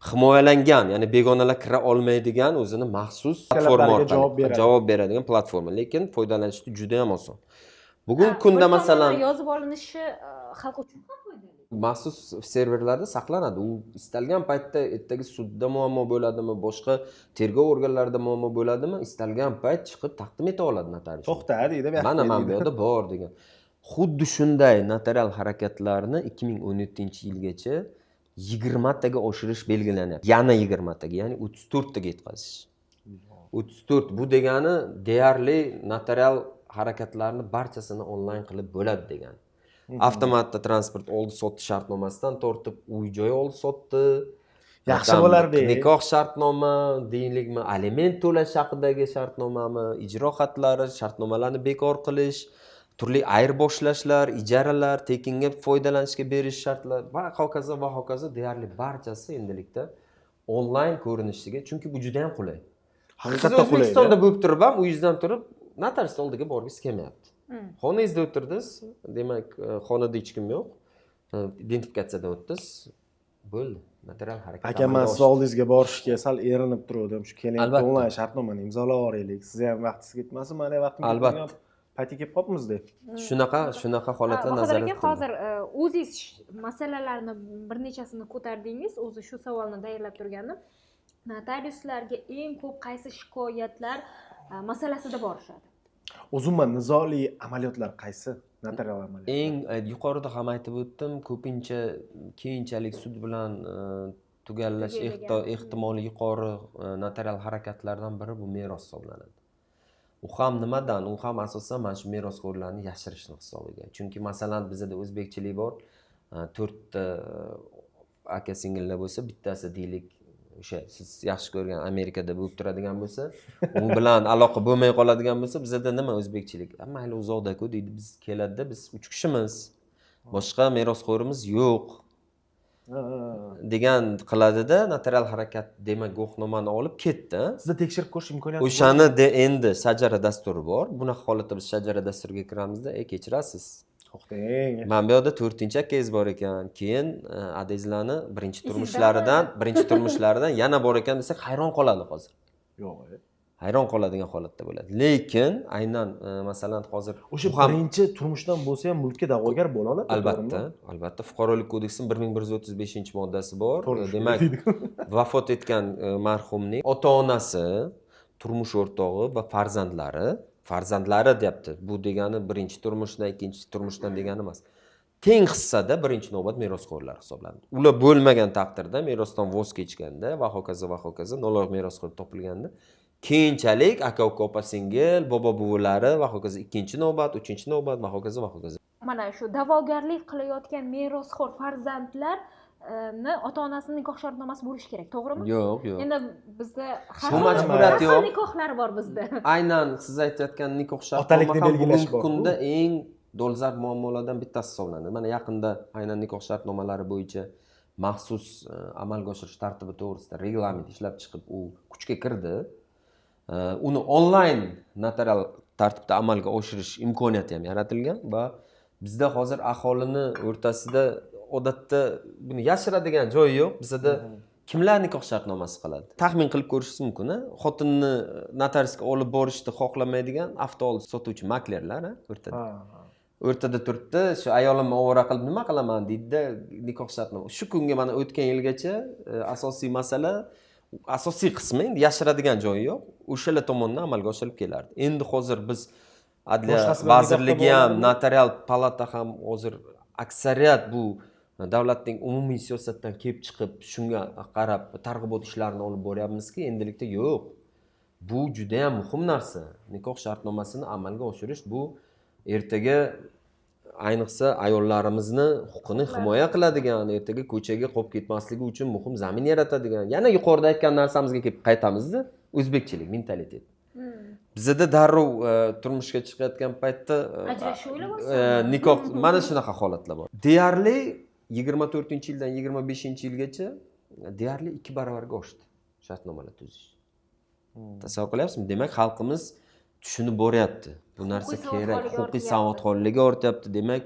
himoyalangan, ya'ni begonalar kira olmaydigan o'zini maxsus platforma Talablarga orqali javob beradi. Javob beradigan platforma, lekin foydalanishda juda ham oson. Bugungi Ha, kunda, bir masalan, tomondan yozib olinishi xalq uchun ham foydali. Maxsus serverlarda saqlanadi. U istalgan paytda, ertaga sudda muammo bo'ladimi, boshqa tergov organlarida muammo bo'ladimi, istalgan payt chiqib taqdim eta oladi notarius. To'xta deydi, bu yoqda Mana mana bu deydi. yerda bor degan. Xuddi shunday notarial harakatlarni 2017-yilgacha 20 taga oshirish belgilanyapti. Yana 20 taga, ya'ni 34 taga yetkazish. 34, bu degani deyarli notarial harakatlarni barchasini onlayn qilib bo'ladi degani. Avtomatda transport oldi sotdi shartnomasidan tortib, uy joy oldi sotdi, Yaxshi там bo'lardi. Nikoh shartnoma deylikmi, aliment to'lash haqidagi shartnomami, ijro xatlari, shartnomalarni bekor qilish, turli ayirboshlashlar, ijaralar, tekinga foydalanishga berish shartlari va hokazo va hokazo, deyarli barchasi endilikda onlayn ko'rinishiga, chunki bu juda ham qulay. Siz Haqiqatda qulay. O'zbekistonda bo'lib turib ham, uyingizdan turib notarius oldiga borgingiz kelmayapti. Xonangizda o'tirdingiz, demak, xonada hech kim yo'q, identifikatsiyadan o'tdingiz. Bo'ldi, notarial harakat Aka, man amalga siz oshdi. oldingizga borishga sal erinib turgandim. Shu keling, Albatta. onlayn shartnomani imzolab yuboraylik. Siz ham vaqtingiz ketmasin, mani ham vaqtim Albatta. ketmagan paytga kelib qolibmiz-da. Shunaqa holatlar Bahodir nazarda aka, tutildi. Hozir o'zingiz masalalarni bir nechasini ko'tardingiz. O'zi shu savolni tayyorlab turgandim. Notariuslarga eng ko'p qaysi shikoyatlar masalasida borishadi? O'zi umuman nizoli amaliyotlar qaysi? Notarial amaliyot. Eng yuqorida ham aytib o'tdim, ko'pincha keyinchalik sud bilan tugallash Tugaydigan. Ehtimoli yuqori notarial harakatlardan biri bu meros hisoblanadi. U ham nimadan? U ham asosan mana shu merosxo'rlarni yashirishni hisobiga. Chunki, masalan, bizada o'zbekchilik bor, to'rtta aka singillar bo'lsa, bittasi, deylik, o'sha siz yaxshi ko'rgan Amerikada bo'lib turadigan bo'lsa, u bilan aloqa bo'lmay qoladigan bo'lsa, bizada nima o'zbekchilik? "A, mayli, uzoqda-ku", deydi, biz keladida, biz uch kishimiz, boshqa merosxo'rimiz yo'q degan qiladida, notarial harakat, demak, guvohnomani olib ketdi. Sizda tekshirib ko'rish imkoniyati O'shani endi shajara dasturi bor. Bunaqa holatda biz shajara dasturiga kiramizda, "Ey, kechirasiz, To'xtang. mana bu yoqda to'rtinchi akangiz bor ekan, keyin adangizlarni birinchi turmushlaridan yana bor ekan", desak, hayron qoladi hozir. Yo'q. Hayron qoladigan holatda bo'ladi. Lekin aynan masalan, hozir O'sha bu ham birinchi turmushdan bo'lsa ham mulkka da'vogar bo'la oladi, Albatta, to'g'rimi? albatta. Fuqarolik kodeksining 1135-moddasi bor. To'g'ri, Demak, deydi. vafot etgan marhumning ota onasi, turmush o'rtog'i va farzandlari, farzandlari deyapti, bu degani birinchi turmushdan, ikkinchi turmushdan degani emas, teng hissada birinchi navbat merosxo'rlar hisoblanadi. Ular bo'lmagan taqdirda, merosdan voz kechganda va hokazo, va hokazo, noloyiq merosxo'r topilganda, keyinchalik aka uka, opa singil, bobo buvilari va hokazo, ikkinchi navbat, uchinchi navbat va hokazo, va hokazo. Mana shu da'vogarlik qilayotgan merosxo'r farzandlarni ota onasini nikoh shartnomasi bo'lishi kerak, to'g'rimi? Yo'q. Endi bizda har Bu xil majburiyat har xil yo'q. nikohlar bor bizda. Aynan siz aytayotgan nikoh shartnoma Otalikni ham belgilash bugungi bor-ku. kunda eng dolzarb muammolardan bittasi hisoblanadi. Mana yaqinda aynan nikoh shartnomalari bo'yicha maxsus amalga oshirish tartibi to'g'risida reglament ishlab chiqib, u kuchga kirdi. Uni onlayn notarial tartibda amalga oshirish imkoniyati ham yaratilgan va bizda hozir aholini o'rtasida odatda buni yashiradigan joyi yo'q. Bizada kimlar nikoh shartnomasi qiladi, taxmin qilib ko'rishingiz mumkin. A xotinni notariusga olib borishni xohlamaydigan avto olib sotuvchi maklerlar, a, o'rtada o'rtada turibdi. Shu ayolimni ovora qilib nima qilaman, deydida, nikoh shartnoma shu kunga, mana o'tgan yilgacha asosiy masala, asosiy qismi, endi yashiradigan joyi yo'q, o'shalar tomonidan amalga oshirilib kelardi. Endi hozir biz, Adliya Boshqasi bilan vazirligi nikohda ham, bo'ladimi? Notarial palata ham hozir aksariyat bu davlatning umumiy siyosatidan kelib chiqib, shunga qarab targ'ibot ishlarini olib boryapmizki, endilikda yo'q, bu judayam muhim narsa, nikoh shartnomasini amalga oshirish. Bu ertaga, ayniqsa, ayollarimizni huquqini himoya qiladigan, ertaga ko'chaga qolib ketmasligi uchun muhim zamin yaratadigan. Yana yuqorida aytgan narsamizga kelib qaytamizda, o'zbekchilik mentalitet. Bizada darrov turmushga chiqayotgan paytda Ajrashuv o'ylayapsizmi? Nikoh, mana shunaqa holatlar bor. Deyarli 24-yildan 25-yilgacha deyarli 2 barobarga oshdi shartnomalar tuzish. Tasavvur qilyapsizmi? Demak, xalqimiz tushunib boryapti, bu narsa Huquqiy kerak. savodxonligi Huquqiy ortyapti. savodxonligi ortyapti. Demak,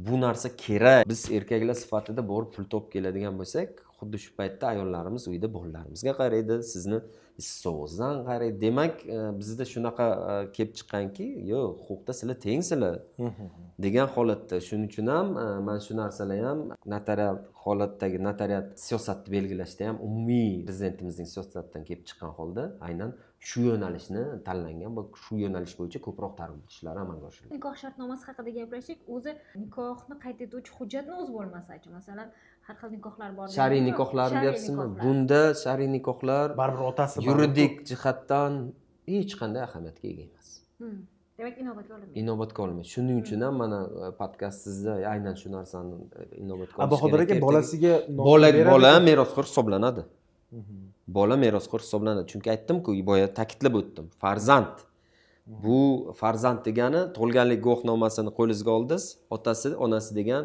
bu narsa kerak. Biz erkaklar sifatida borib pul topib keladigan bo'lsak, xuddi shu paytda ayollarimiz uyda bolalarimizga qaraydi, sizni issiq qaraydi. Demak, bizda shunaqa kelib chiqqanki, yo'q, huquqda sizlar tengsizlar degan holatda. Shuning uchun ham mana shu narsalar ham notarial holatdagi notariat siyosatni belgilashda ham umumiy prezidentimizning siyosatidan kelib chiqqan holda aynan shu yo'nalishni tanlangan va shu yo'nalish bo'yicha ko'proq targ'ibot ishlari amalga oshirilgan. Nikoh shartnomasi haqida gaplashdik. O'zi nikohni qayd etuvchi hujjatni o'zi bo'lmasachi, masalan, har xil nikohlar bor Shar'iy deydiku. Nikohlarni Shar'iy deyapsizmi? Nikohlar. Bunda shar'iy nikohlar Baribir otasi yuridik jihatdan hech qanday ahamiyatga ega emas. Demak, inobatga olinmaydi. Inobatga olinmaydi. Shuning uchun ham mana podkastingizda aynan shu narsani inobatga olish Bahodir kerak. aka, Ertaga bolasiga nom bola beradimi? Bola merosxo'r hisoblanadi. Bola merosxo'r hisoblanadi, chunki aytdimku, boya ta'kidlab o'tdim, farzand. Bu farzand degani tug'ilganlik guvohnomasini qo'lingizga oldingiz, otasi, onasi degan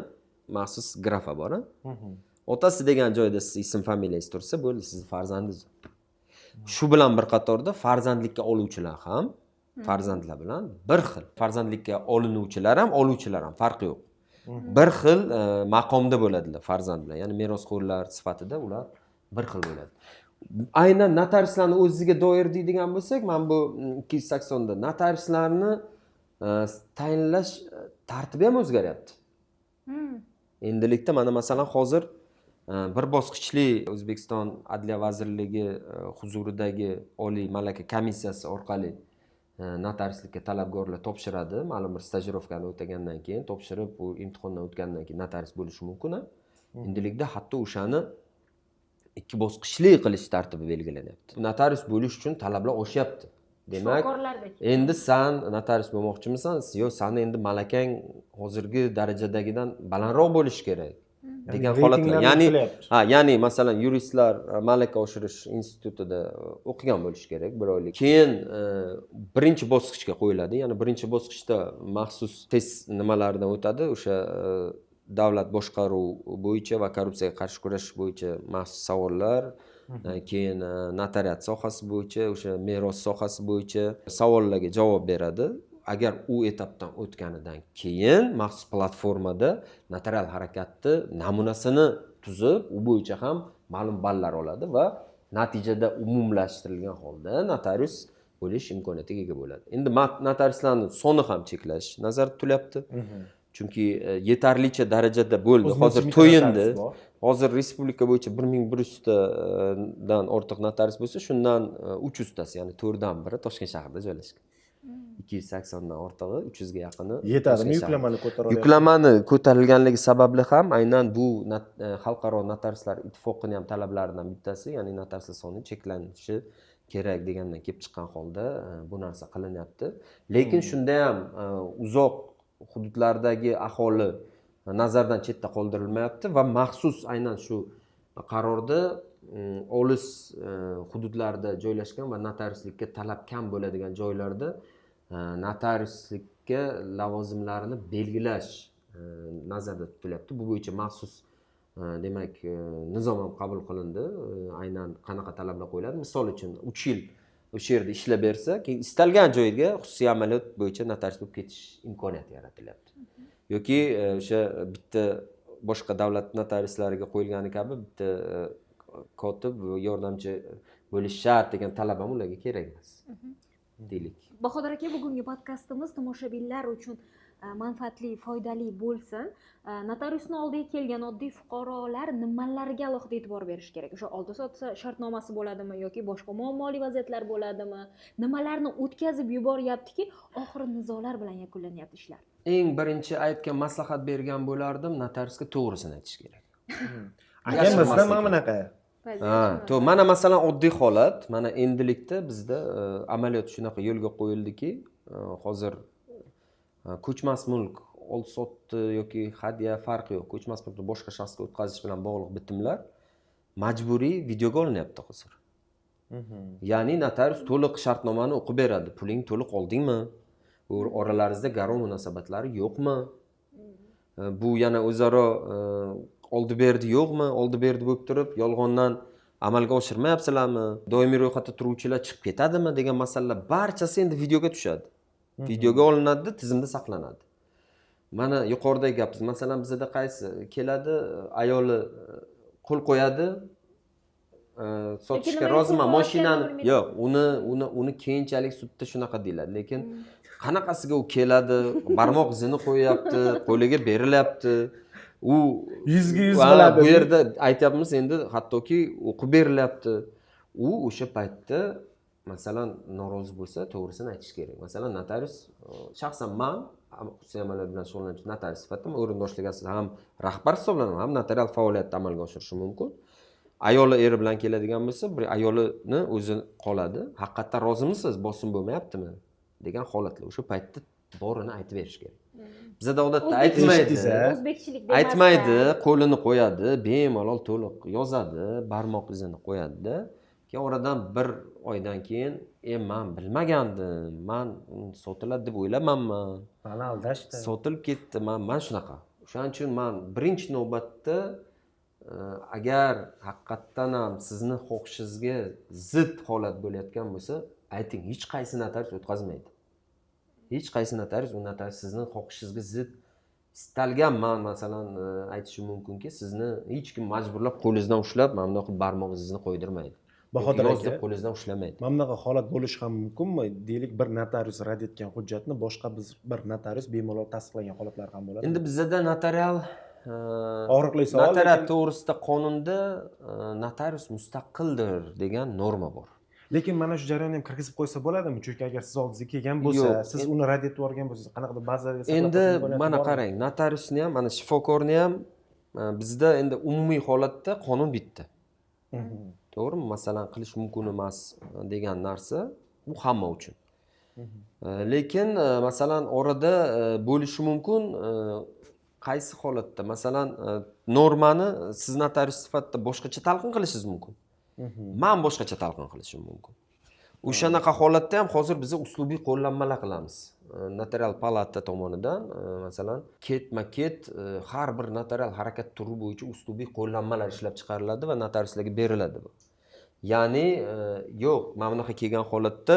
maxsus grafa bor, a? Otasi degan joyda siz ism familiyangiz tursa bo'ldi, sizni farzandingiz. Shu bilan bir qatorda farzandlikka oluvchilar ham farzandlar bilan bir xil. Farzandlikka olinuvchilar ham, oluvchilar ham, farqi yo'q. Bir xil maqomda bo'ladilar farzand bilan, ya'ni merosxo'rlar sifatida ular bir xil bo'ladi. Aynan notariuslarni o'ziga doir deydigan bo'lsak, mana bu 280da notariuslarni tayinlash tartibi ham o'zgaryapti. Endilikda mana masalan hozir bir bosqichli O'zbekiston Adliya vazirligi huzuridagi Oliy malaka komissiyasi orqali notariuslikka talabgorlar topshiradi. Ma'lum bir stajirovkani o'tagandan keyin topshirib, u imtihondan o'tgandan keyin notarius bo'lishi mumkin. Endilikda hatto o'shani ikki bosqichli qilish tartibi belgilanyapti. Notarius bo'lish uchun talablar oshyapti. Demak, endi san notarius bo'lmoqchimisan, yo'q, sani endi malakang hozirgi darajadagidan balandroq bo'lishi kerak degan holatlar. Ya'ni ha, ya'ni masalan yuristlar malaka oshirish institutida o'qigan bo'lishi kerak bir oylik. Keyin birinchi bosqichga qo'yiladi. Ya'ni birinchi bosqichda maxsus test nimalaridan o'tadi, o'sha davlat boshqaruv bo'yicha va korrupsiyaga qarshi kurashish bo'yicha maxsus savollar, keyin notariat sohasi bo'yicha, o'sha meros sohasi bo'yicha savollarga javob beradi. Agar u etapdan o'tganidan keyin maxsus platformada notarial harakatni namunasini tuzib, u bo'yicha ham ma'lum ballar oladi va natijada umumlashtirilgan holda notarius bo'lish imkoniyatiga ega bo'ladi. Endi notariuslarning soni ham cheklash nazarda tutilyapti. Chunki yetarlicha darajada bo'ldi. Hozir to'yindi. Hozir respublika bo'yicha 1100tadan ortiq notarius bo'lsa, shundan 300tasi, ya'ni 4dan biri Toshkent shahrida joylashgan. 280dan ortig'i, 300 ga yaqini yetadimi yuklamani ko'tara oladi. Yuklamani ko'tarilganligi sababli ham aynan bu xalqaro notariuslar ittifoqining ham talablaridan bittasi, ya'ni notariuslar soni cheklanishi kerak degandan kelib chiqqan holda bu narsa qilinyapti. Lekin shunda ham uzoq hududlardagi aholi nazardan chetda qoldirilmayapti va maxsus aynan shu qarorda olis hududlarda joylashgan va notariuslikka talab kam bo'ladigan joylarda notariuslikka lavozimlarini belgilash nazarda tutilyapti. Bu bo'yicha maxsus demak nizom ham qabul qilindi. Aynan qanaqa talablar qo'yiladi? Misol uchun 3 yil o'sha yerda ishlab bersa, keyin istalgan joyga xususiy amaliyot bo'yicha notarius bo'lib ketish imkoniyati yaratilyapti. Yoki o'sha bitta boshqa davlat notariuslariga qo'yilgani kabi bitta kotib yordamchi bo'lish shart degan talab ham ularga kerak emas. Deylik. Bahodir aka, bugungi podkastimiz tomoshabinlar uchun manfaatli, foydali bo'lsin. Notariusni oldiga kelgan oddiy fuqarolar nimalarga alohida e'tibor berish kerak? O'sha oldi-sotdi shartnomasi bo'ladimi yoki boshqa muammoli vaziyatlar bo'ladimi? Nimalarni o'tkazib yuboryaptiki, oxiri nizolar bilan yakunlanyapti ishlar? Eng birinchi aytgan maslahat bergan bo'lardim, notariusga to'g'risini aytish kerak. Aka, bizda mana bunaqa. Ha, to mana masalan oddiy holat, mana endilikda bizda amaliyot shunaqa yo'lga qo'yildiki, hozir ko'chmas mulk oldi-sotdi yoki hadya farqi yo'q, ko'chmas mulkni boshqa shaxsga o'tkazish bilan bog'liq bitimlar majburiy videoga olinyapti hozir. Ya'ni notarius to'liq shartnomani o'qib beradi. Puling to'liq oldingmi? Oralaringizda garov munosabatlari yo'qmi? Bu yana o'zaro oldi berdi yo'qmi? Oldi berdi bo'lib turib yolg'ondan amalga oshirmayapsizlarmi? Doimiy ro'yxatda turuvchilar chiqib ketadimi degan masalalar barchasi endi videoga tushadi. Videoga olinadi, tizimda saqlanadi. Mana yuqoridagi gapimiz, masalan bizda qaysi keladi, ayoli qo'l qo'yadi, sotishga roziman mashinani, yo'q, uni keyinchalik sudda shunaqa deyiladi, lekin qanaqasiga u keladi, barmoq izini qo'yapti, qo'liga berilyapti. U 100ga 100 biladi. Bu yerda aytyapmiz endi, hattoki o'qib berilyapti. U o'sha paytda masalan norozi bo'lsa, to'g'risini aytish kerak. Masalan notarius, shaxsan man xususiy amaliyot bilan shug'ullanuvchi notarius sifatida o'rindoshlik asosida ham rahbar hisoblanaman, ham notarial faoliyatni amalga oshirishim mumkin. Ayoli eri bilan keladigan bo'lsa, bir ayolini o'zi qoladi. Haqiqatdan rozimisiz, bosim bo'lmayaptimi degan holatlar o'sha paytda borini aytib berish kerak. Bizda odatda aytmaydi. O'zbekchilik aytmaydi, qo'lini qo'yadi, bemalol to'liq yozadi, barmoq izini qo'yadi. Keyin oradan bir oydan keyin, men bilmagandim, men sotiladi deb o'ylamanman. Meni aldashdi. Sotilib ketdi, men shunaqa. O'shaning uchun men birinchi navbatda agar haqiqatdan ham sizni xohishingizga zid holat bo'layotgan bo'lsa, ayting, hech qaysi notarius o'tkazmaydi. Hech qaysi notarius u notarius sizni xohishingizga zid Istalgan man masalan aytishim mumkinki, sizni hech kim majburlab qo'lingizdan ushlab mana bunday qilib barmog'ingizni qo'ydirmaydi. Bahodir aka, qo'lingizdan ushlamaydi. Mana bunaqa holat bo'lishi ham mumkinmi? Deylik, bir notarius rad etgan hujjatni boshqa bir notarius bemalol tasdiqlagan holatlar ham bo'ladi. Endi bizda notarial og'riqli savol. Notariat to'g'risida qonunda notarius mustaqildir degan norma bor. Lekin mana shu jarayonni ham kirgizib qo'ysa bo'ladimi? Chunki agar siz oldingizga kelgan bo'lsa, siz uni rad etib yuborgan bo'lsangiz, qanaqadir bazaviy endi mana qarang, notariusni ham, mana shifokorni ham bizda endi umumiy holatda qonun bitta. To'g'rimi? Masalan, qilish mumkin emas degan narsa bu hamma uchun. Lekin masalan orada bo'lishi mumkin qaysi holatda? Masalan, normani siz notarius sifatida boshqacha talqin qilishingiz mumkin. Men boshqacha talqin qilishim mumkin. O'shanaqa holatda ham hozir biz uslubiy qo'llanmalar qilamiz. Notarial palata tomonidan masalan ketma-ket har bir notarial harakat turi bo'yicha uslubiy qo'llanmalar ishlab chiqariladi va notariuslarga beriladi bu. Ya'ni yo'q, mana bunaqa kelgan holatda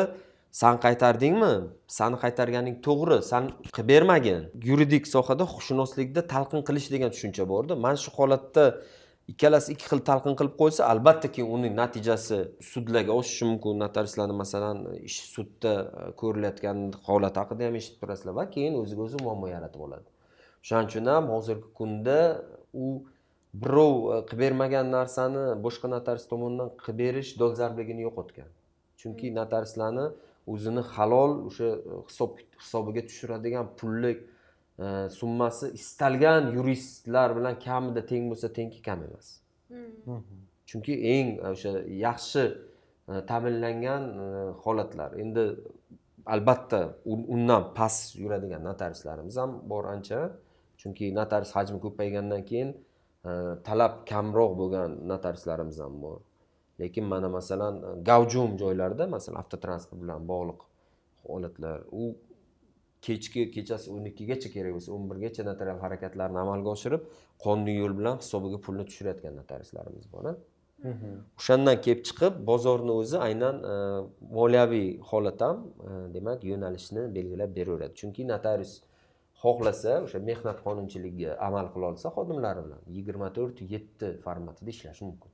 san qaytardingmi? Sani qaytarganing to'g'ri, san qilib bermagin. Yuridik sohada huquqshunoslikda talqin qilish degan tushuncha borda. Mana shu holatda ikkalasi ikki xil talqin qilib qo'ysa, albatta keyin uning natijasi sudlarga oshishi mumkin. Notariuslarni masalan ish sudda ko'rilayotgan holat haqida ham eshitib turasizlar va keyin o'ziga o'zi muammo yaratib oladi. Shuning uchun ham hozirgi kunda u birov qilib bermagan narsani boshqa notarius tomonidan qilib berish dolzarbligini yo'qotgan. Chunki notariuslarni o'zini halol o'sha hisobiga tushiradigan pullik summasi istalgan yuristlar bilan kamida teng bo'lsa tengki kam emas. Chunki eng o'sha yaxshi ta'minlangan holatlar. Endi albatta undan past yuradigan notariuslarimiz ham bor ancha. Chunki notarius hajmi ko'paygandan keyin talab kamroq bo'lgan notariuslarimiz ham bor. Lekin mana masalan gavjum joylarda, masalan avtotransport bilan bog'liq holatlar, u kechasi 12 gacha kerak bo'lsa 11 gacha notarial harakatlarni amalga oshirib, qonuniy yo'l bilan hisobiga pulni tushirayotgan notariuslarimiz bor. O'shandan kelib chiqib bozorni o'zi aynan moliyaviy holat ham demak yo'nalishni belgilab beraveradi. Chunki notarius xohlasa o'sha mehnat qonunchiligiga amal qila olsa xodimlari bilan 24/7 formatida ishlashi mumkin.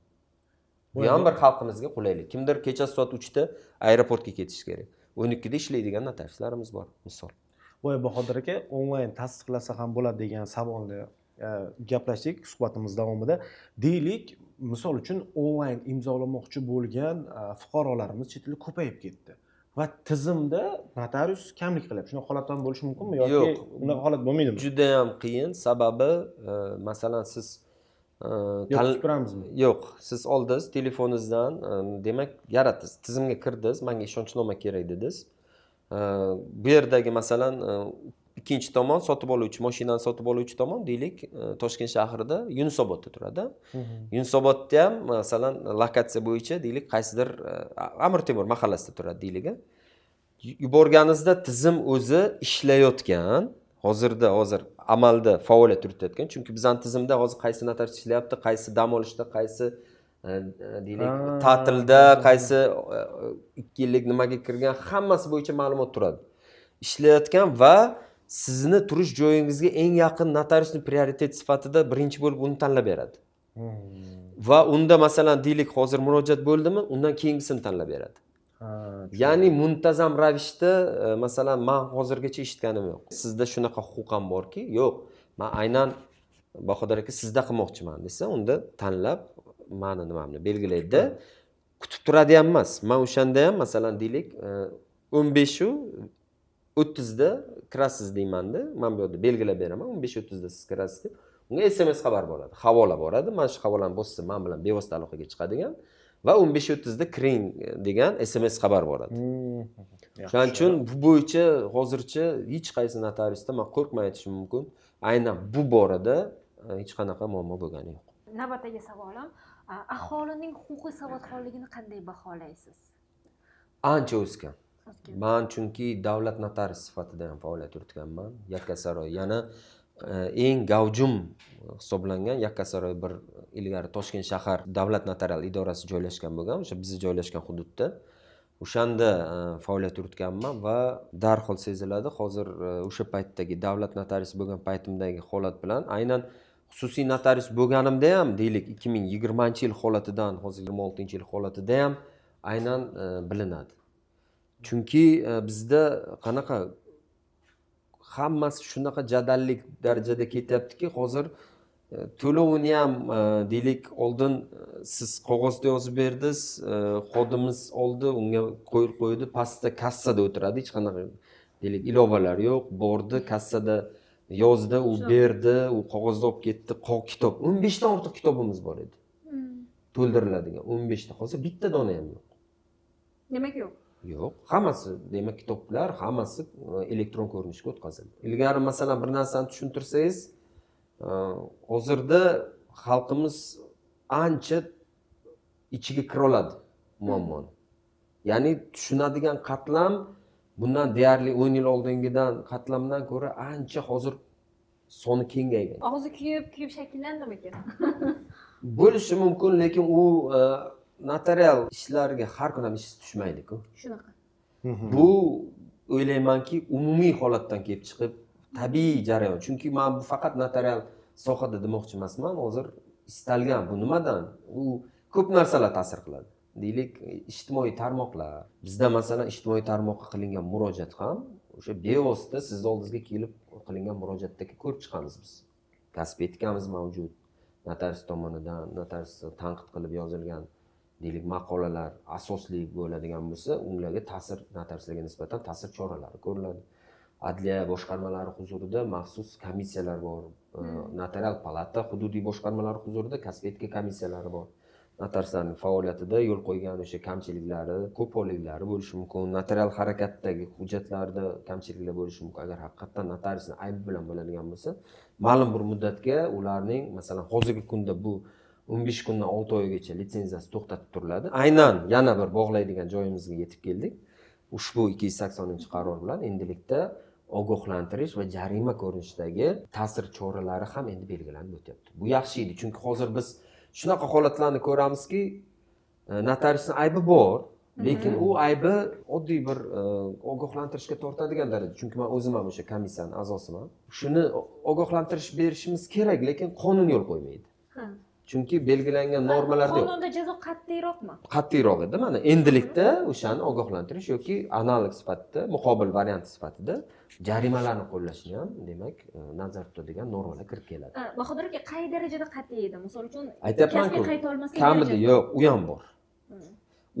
Bu ham bir xalqimizga qulaylik. Kimdir kecha soat 3 da aeroportga ketish kerak. 12 da ishlaydigan notariuslarimiz bor, misol. Voy Bahodir aka, onlayn tasdiqlasa ham bo'ladi degan savolni gaplashdik suhbatimiz davomida. Deylik, misol uchun onlayn imzolamoqchi bo'lgan fuqarolarimiz chet elda ko'payib ketdi va tizimda notarius kamlik qilyapti. Shunaqa holat ham bo'lishi mumkinmi yoki unaqa holat bo'lmaydimi? Juda ham qiyin. Sababi masalan siz yo'q turamizmi? Yo'q, siz oldingiz telefoningizdan, demak yaratdingiz, tizimga kirdingiz, menga ishonchnoma kerak dedingiz. Bu yerdagi masalan ikkinchi tomon sotib oluvchi, mashinani sotib oluvchi tomon deylik, Toshkent shahrida Yunusobodda turadi. Yunusobodda ham masalan lokatsiya bo'yicha deylik qaysidir Amir Temur mahallasida turadi deylik. Yuborganingizda tizim o'zi ishlayotgan, hozir amalda faoliyat yuritayotgan. Chunki bizning tizimda hozir qaysi notarius ishlayapti, qaysi dam olishda, qaysi deylik ta'tilda, qaysi 2 yillik nimaga kirgan, hammasi bo'yicha ma'lumot turadi. Ishlayotgan va sizni turish joyingizga eng yaqin notariusni prioritet sifatida birinchi bo'lib uni tanlab beradi. Va unda masalan deylik hozir murojaat bo'ldimi, undan keyingisini tanlab beradi. Ya'ni muntazam ravishda masalan men hozirgacha eshitganim yo'q. Sizda shunaqa huquq ham borki, yo'q, men aynan Bahodir aka sizda qilmoqchiman desa, unda tanlab mani nimamni belgilaydi. Kutib turadi ham emas. Men o'shanda ham masalan deylik 15:30 da kirasiz deymanda, men bu yerda belgilab beraman, 15:30 da siz kirasiz deb. Unga SMS xabar boradi, havola boradi. Mana shu havolani bossa men bilan bevosita aloqaga chiqadigan va 15:30 da kiring degan SMS xabar boradi. Shuning uchun bu bo'yicha hozircha hech qaysi notariusda men qo'rqmay aytishim mumkin, aynan bu borada hech qanaqa muammo bo'lgani yo'q. Navbatdagi savolim, aholining huquqiy savodxonligini qanday baholaysiz? Ancha o'sgan. Men chunki davlat notariusi sifatida ham faoliyat yuritganman. Yakkasaroy yana eng gavjum hisoblangan Yakkasaroy bir ilgari Toshkent shahar davlat notarial idorasi joylashgan bo'lgan, o'sha bizni joylashgan hududda. O'shanda faoliyat yuritganman va darhol seziladi. Hozir o'sha paytdagi davlat notariusi bo'lgan paytimdagi holat bilan aynan xususiy notarius bo'lganimda ham, deylik, 2020-yil holatidan hozir 26-yil holatida ham aynan bilinadi. Chunki bizda qanaqa hammasi shunaqa jadallik darajada ketyaptiki, hozir to'lovini ham, deylik, oldin siz qog'ozda yozib berdingiz, xodimiz oldi, unga qo'yib qo'ydi, pastda kassada o'tiradi, hech qanaqa, deylik, ilovalar yo'q, bordi kassada yozdi, u berdi, u qog'ozda olib ketdi. Kitob 15 dan ortiq kitobimiz bor edi to'ldiriladigan, 15 ta, hozir bitta dona ham yo'q. Demak yo'q. Yo'q, hammasi, demak, kitoblar hammasi elektron ko'rinishga o'tkazildi. Ilgari, masalan, bir narsani tushuntirsangiz, hozirda xalqimiz ancha ichiga kira oladi muammoni. Ya'ni tushunadigan qatlam bundan deyarli 10 yil oldingidan qatlamdan ko'ra ancha hozir soni kengaygan. Og'zi kuyib kuyib shakllandimikan? Bo'lishi mumkin, lekin u notarial ishlarga har kun ham ish tushmaydi-ku. Shunaqa. Bu o'ylaymanki, umumiy holatdan kelib chiqib tabiiy jarayon. Chunki men bu faqat notarial sohada demoqchi emasman. Hozir istalgan bu nimadan? U ko'p narsalar ta'sir qiladi. Deylik, ijtimoiy tarmoqlar. Bizda masalan ijtimoiy tarmoqqa qilingan murojaat ham o'sha bevosita siz oldingizga kelib qilingan murojaatdagi ko'rib chiqamiz biz. Kasb etikamiz mavjud. Notarius tomonidan notarius tanqid qilib yozilgan, deylik, maqolalar asosli bo'ladigan bo'lsa, ularga ta'sir, notariuslarga nisbatan ta'sir choralari ko'riladi. Adliya boshqarmalari huzurida maxsus komissiyalar bor. Notarial palata hududiy boshqarmalari huzurida kasb etika komissiyalari bor. Notariuslarning faoliyatida yo'l qo'ygan o'sha kamchiliklari, qo'polliklari bo'lishi mumkin. Notarial harakatdagi hujjatlarda kamchiliklar bo'lishi mumkin. Agar haqiqatdan notariusning aybi bilan bo'ladigan bo'lsa, ma'lum bir muddatga ularning, masalan, hozirgi kunda bu 15 kundan 6 oygacha litsenziyasi to'xtatib turiladi. Aynan yana bir bog'laydigan joyimizga yetib keldik. Ushbu 280-qaror bilan endilikda ogohlantirish va jarima ko'rinishidagi ta'sir choralari ham endi belgilanib o'tyapti. Bu yaxshi edi, chunki hozir biz shunaqa holatlarni ko'ramizki, notariusning aybi bor, lekin u aybi oddiy bir ogohlantirishga tortadigan daraja. Chunki men o'zim ham o'sha komissiyaning a'zosiman. Shuni ogohlantirish berishimiz kerak, lekin qonun yo'l qo'ymaydi. Chunki belgilangan normalar yo'q. Qonunda jazo qat'iyroqmi? Qat'iyroq edi. Mana endilikda o'shani ogohlantirish yoki analog sifatida, muqobil variant sifatida jarimalarni qo'llashni ham, demak, nazarda tutadigan normalar kirib keladi. Bahodir aka, qay darajada qat'iy edi? Misol uchun, aytyapman-ku, kamida yo'q, u ham bor.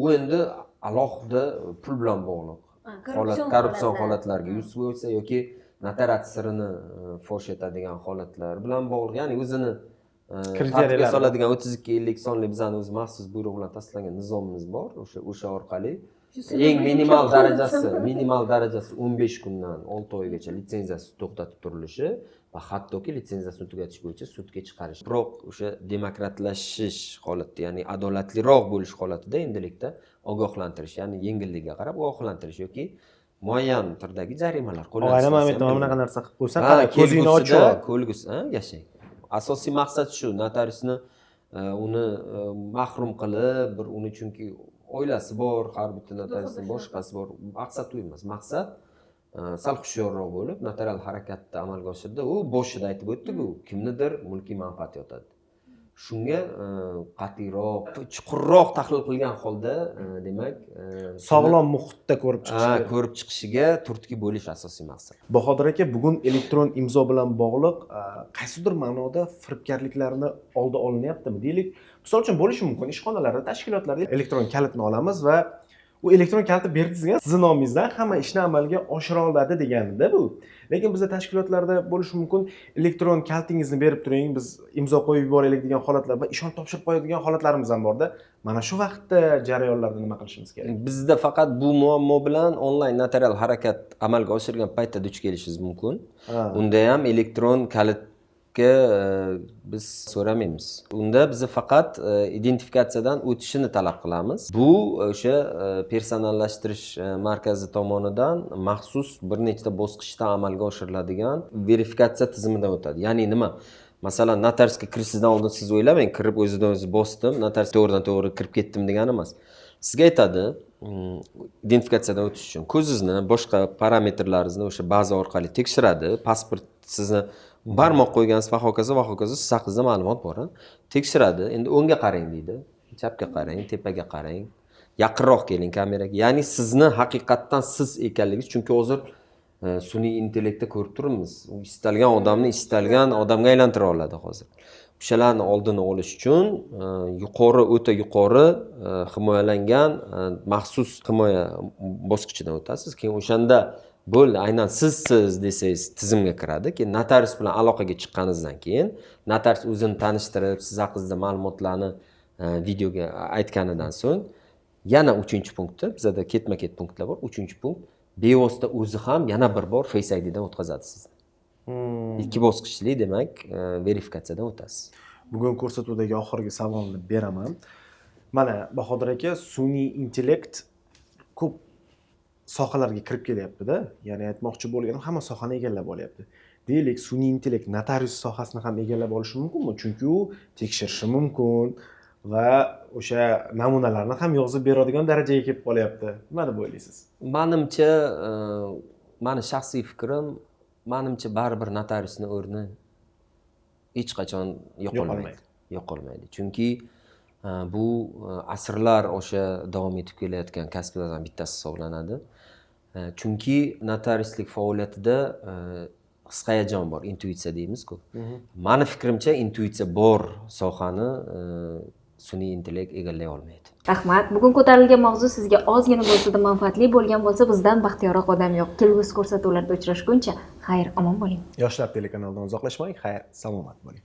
U endi alohida pul bilan bog'liq holat, korrupsion holatlarga yuz qo'ysa yoki notariat sirini fosh etadigan holatlar bilan bog'liq. Ya'ni o'zini tartibga soladigan 32-50 sonli bizani o'zi maxsus buyruq bilan tasdiqlangan nizomimiz bor. O'sha orqali eng minimal darajasi, minimal darajasi 15 kundan 6 oygacha litsenziyasi to'xtatib turilishi va hattoki litsenziyasini tugatish bo'yicha sudga chiqarish. Biroq o'sha demokratlashish holatida, ya'ni adolatliroq bo'lish holatida endilikda ogohlantirish, ya'ni yengilligiga qarab ogohlantirish yoki muayyan turdagi jarimalar qo'llanishi. Og'ayni, men aytaman, bunaqa narsa qilib qo'ysan, qara, ko'zingni ochib, ko'lgusi, yashang. Asosiy maqsad shu, notariusni uni mahrum qilib, bir uni, chunki oilasi bor, har bitta notariusning boshqasi bor. Maqsad u emas. Maqsad sal hushyorroq bo'lib, notarial harakatni amalga oshirdi. U boshida aytib o'tdik-ku, kimnidir mulkiy manfaati yotadi. Shunga qat'iyroq, chuqurroq tahlil qilgan holda, demak, sog'lom muhitda ko'rib chiqish, ko'rib chiqishiga turtki bo'lish asosiy maqsad. Bahodir aka, bugun elektron imzo bilan bog'liq qaysidir ma'noda firibgarliklarni oldi olinyaptimi? Deylik, misol uchun bo'lishi mumkin, ishxonalarda, tashkilotlarda elektron kalitni olamiz va u elektron kalitni berdingiz, sizni nomingizdan hamma ishni amalga oshira oladi deganida bu. Lekin bizda tashkilotlarda bo'lishi mumkin, elektron kalitingizni berib turing, biz imzo qo'yib yuboraylik degan holatlar va ishonch topshirib qo'yadigan holatlarimiz ham borda. Mana shu vaqtda jarayonlarda nima qilishimiz kerak? Bizda faqat bu muammo bilan onlayn notarial harakat amalga oshirgan paytda duch kelishingiz mumkin. Unda ham elektron kalitga biz so'ramaymiz. Unda biz faqat identifikatsiyadan o'tishini talab qilamiz. Bu o'sha personallashtirish markazi tomonidan maxsus bir nechta bosqichda amalga oshiriladigan verifikatsiya tizimidan o'tadi. Ya'ni nima? Masalan, notariusga kirishingizdan oldin siz o'ylamang, kirib o'zidan o'zi bosdim, notarius to'g'ridan to'g'ri kirib ketdim degani emas. Sizga aytadi, identifikatsiyadan o'tish uchun ko'zingizni, boshqa parametrlaringizni o'sha baza orqali tekshiradi. Pasport, sizni barmoq qo'ygansiz va hokazo, va hokazo, siz haqingizda ma'lumot bor, a? Tekshiradi. Endi o'ngga qarang deydi, chapga qarang, tepaga qarang, yaqinroq keling kameraga. Ya'ni sizni haqiqatdan siz ekanligingiz, chunki hozir sun'iy intellektda ko'rib turibmiz, u istalgan odamni istalgan odamga aylantira oladi hozir. O'shalarni oldini olish uchun yuqori, o'ta yuqori himoyalangan maxsus himoya bosqichidan o'tasiz. Keyin o'shanda bo'ldi, aynan sizsiz desangiz, tizimga kiradi. Keyin notarius bilan aloqaga chiqqaningizdan keyin notarius o'zini tanishtirib, siz haqingizda ma'lumotlarni videoga aytganidan so'ng yana uchinchi punktda, bizada ketma ket punktlar bor, uchinchi punkt, bevosita o'zi ham yana bir bor Face IDdan o'tkazadi sizni. Ikki bosqichli, demak, verifikatsiyadan o'tasiz. Bugun ko'rsatuvdagi oxirgi savolni beraman. Mana, Bahodir aka, sun'iy intellekt ko'p sohalarga kirib kelyaptida. Ya'ni aytmoqchi bo'lganim, hamma sohani egallab olyapti. Deylik, sun'iy intellekt notarius sohasini ham egallab olishi mumkinmi? Chunki u tekshirishi mumkin va o'sha namunalarni ham yozib beradigan darajaga kelib qolyapti. Nima deb o'ylaysiz? Manimcha, mani shaxsiy fikrim, manimcha, baribir notariusni o'rni hech qachon yo'qolmaydi. Yo'qolmaydi. Yo'qolmaydi, chunki bu asrlar o'sha davom etib kelayotgan kasblardan bittasi hisoblanadi. Chunki notariuslik faoliyatida his hayajon bor, intuitsiya deymizku. Mani fikrimcha, intuitsiya bor sohani sun'iy intellekt egallay olmaydi. Rahmat. Bugun ko'tarilgan mavzu sizga ozgina bo'lsa-da manfaatli bo'lgan bo'lsa, bizdan baxtiyorroq odam yo'q. Kelgusi ko'rsatuvlarda uchrashguncha xayr, omon bo'ling. Yoshlar telekanalidan uzoqlashmang. Xayr, salomat bo'ling.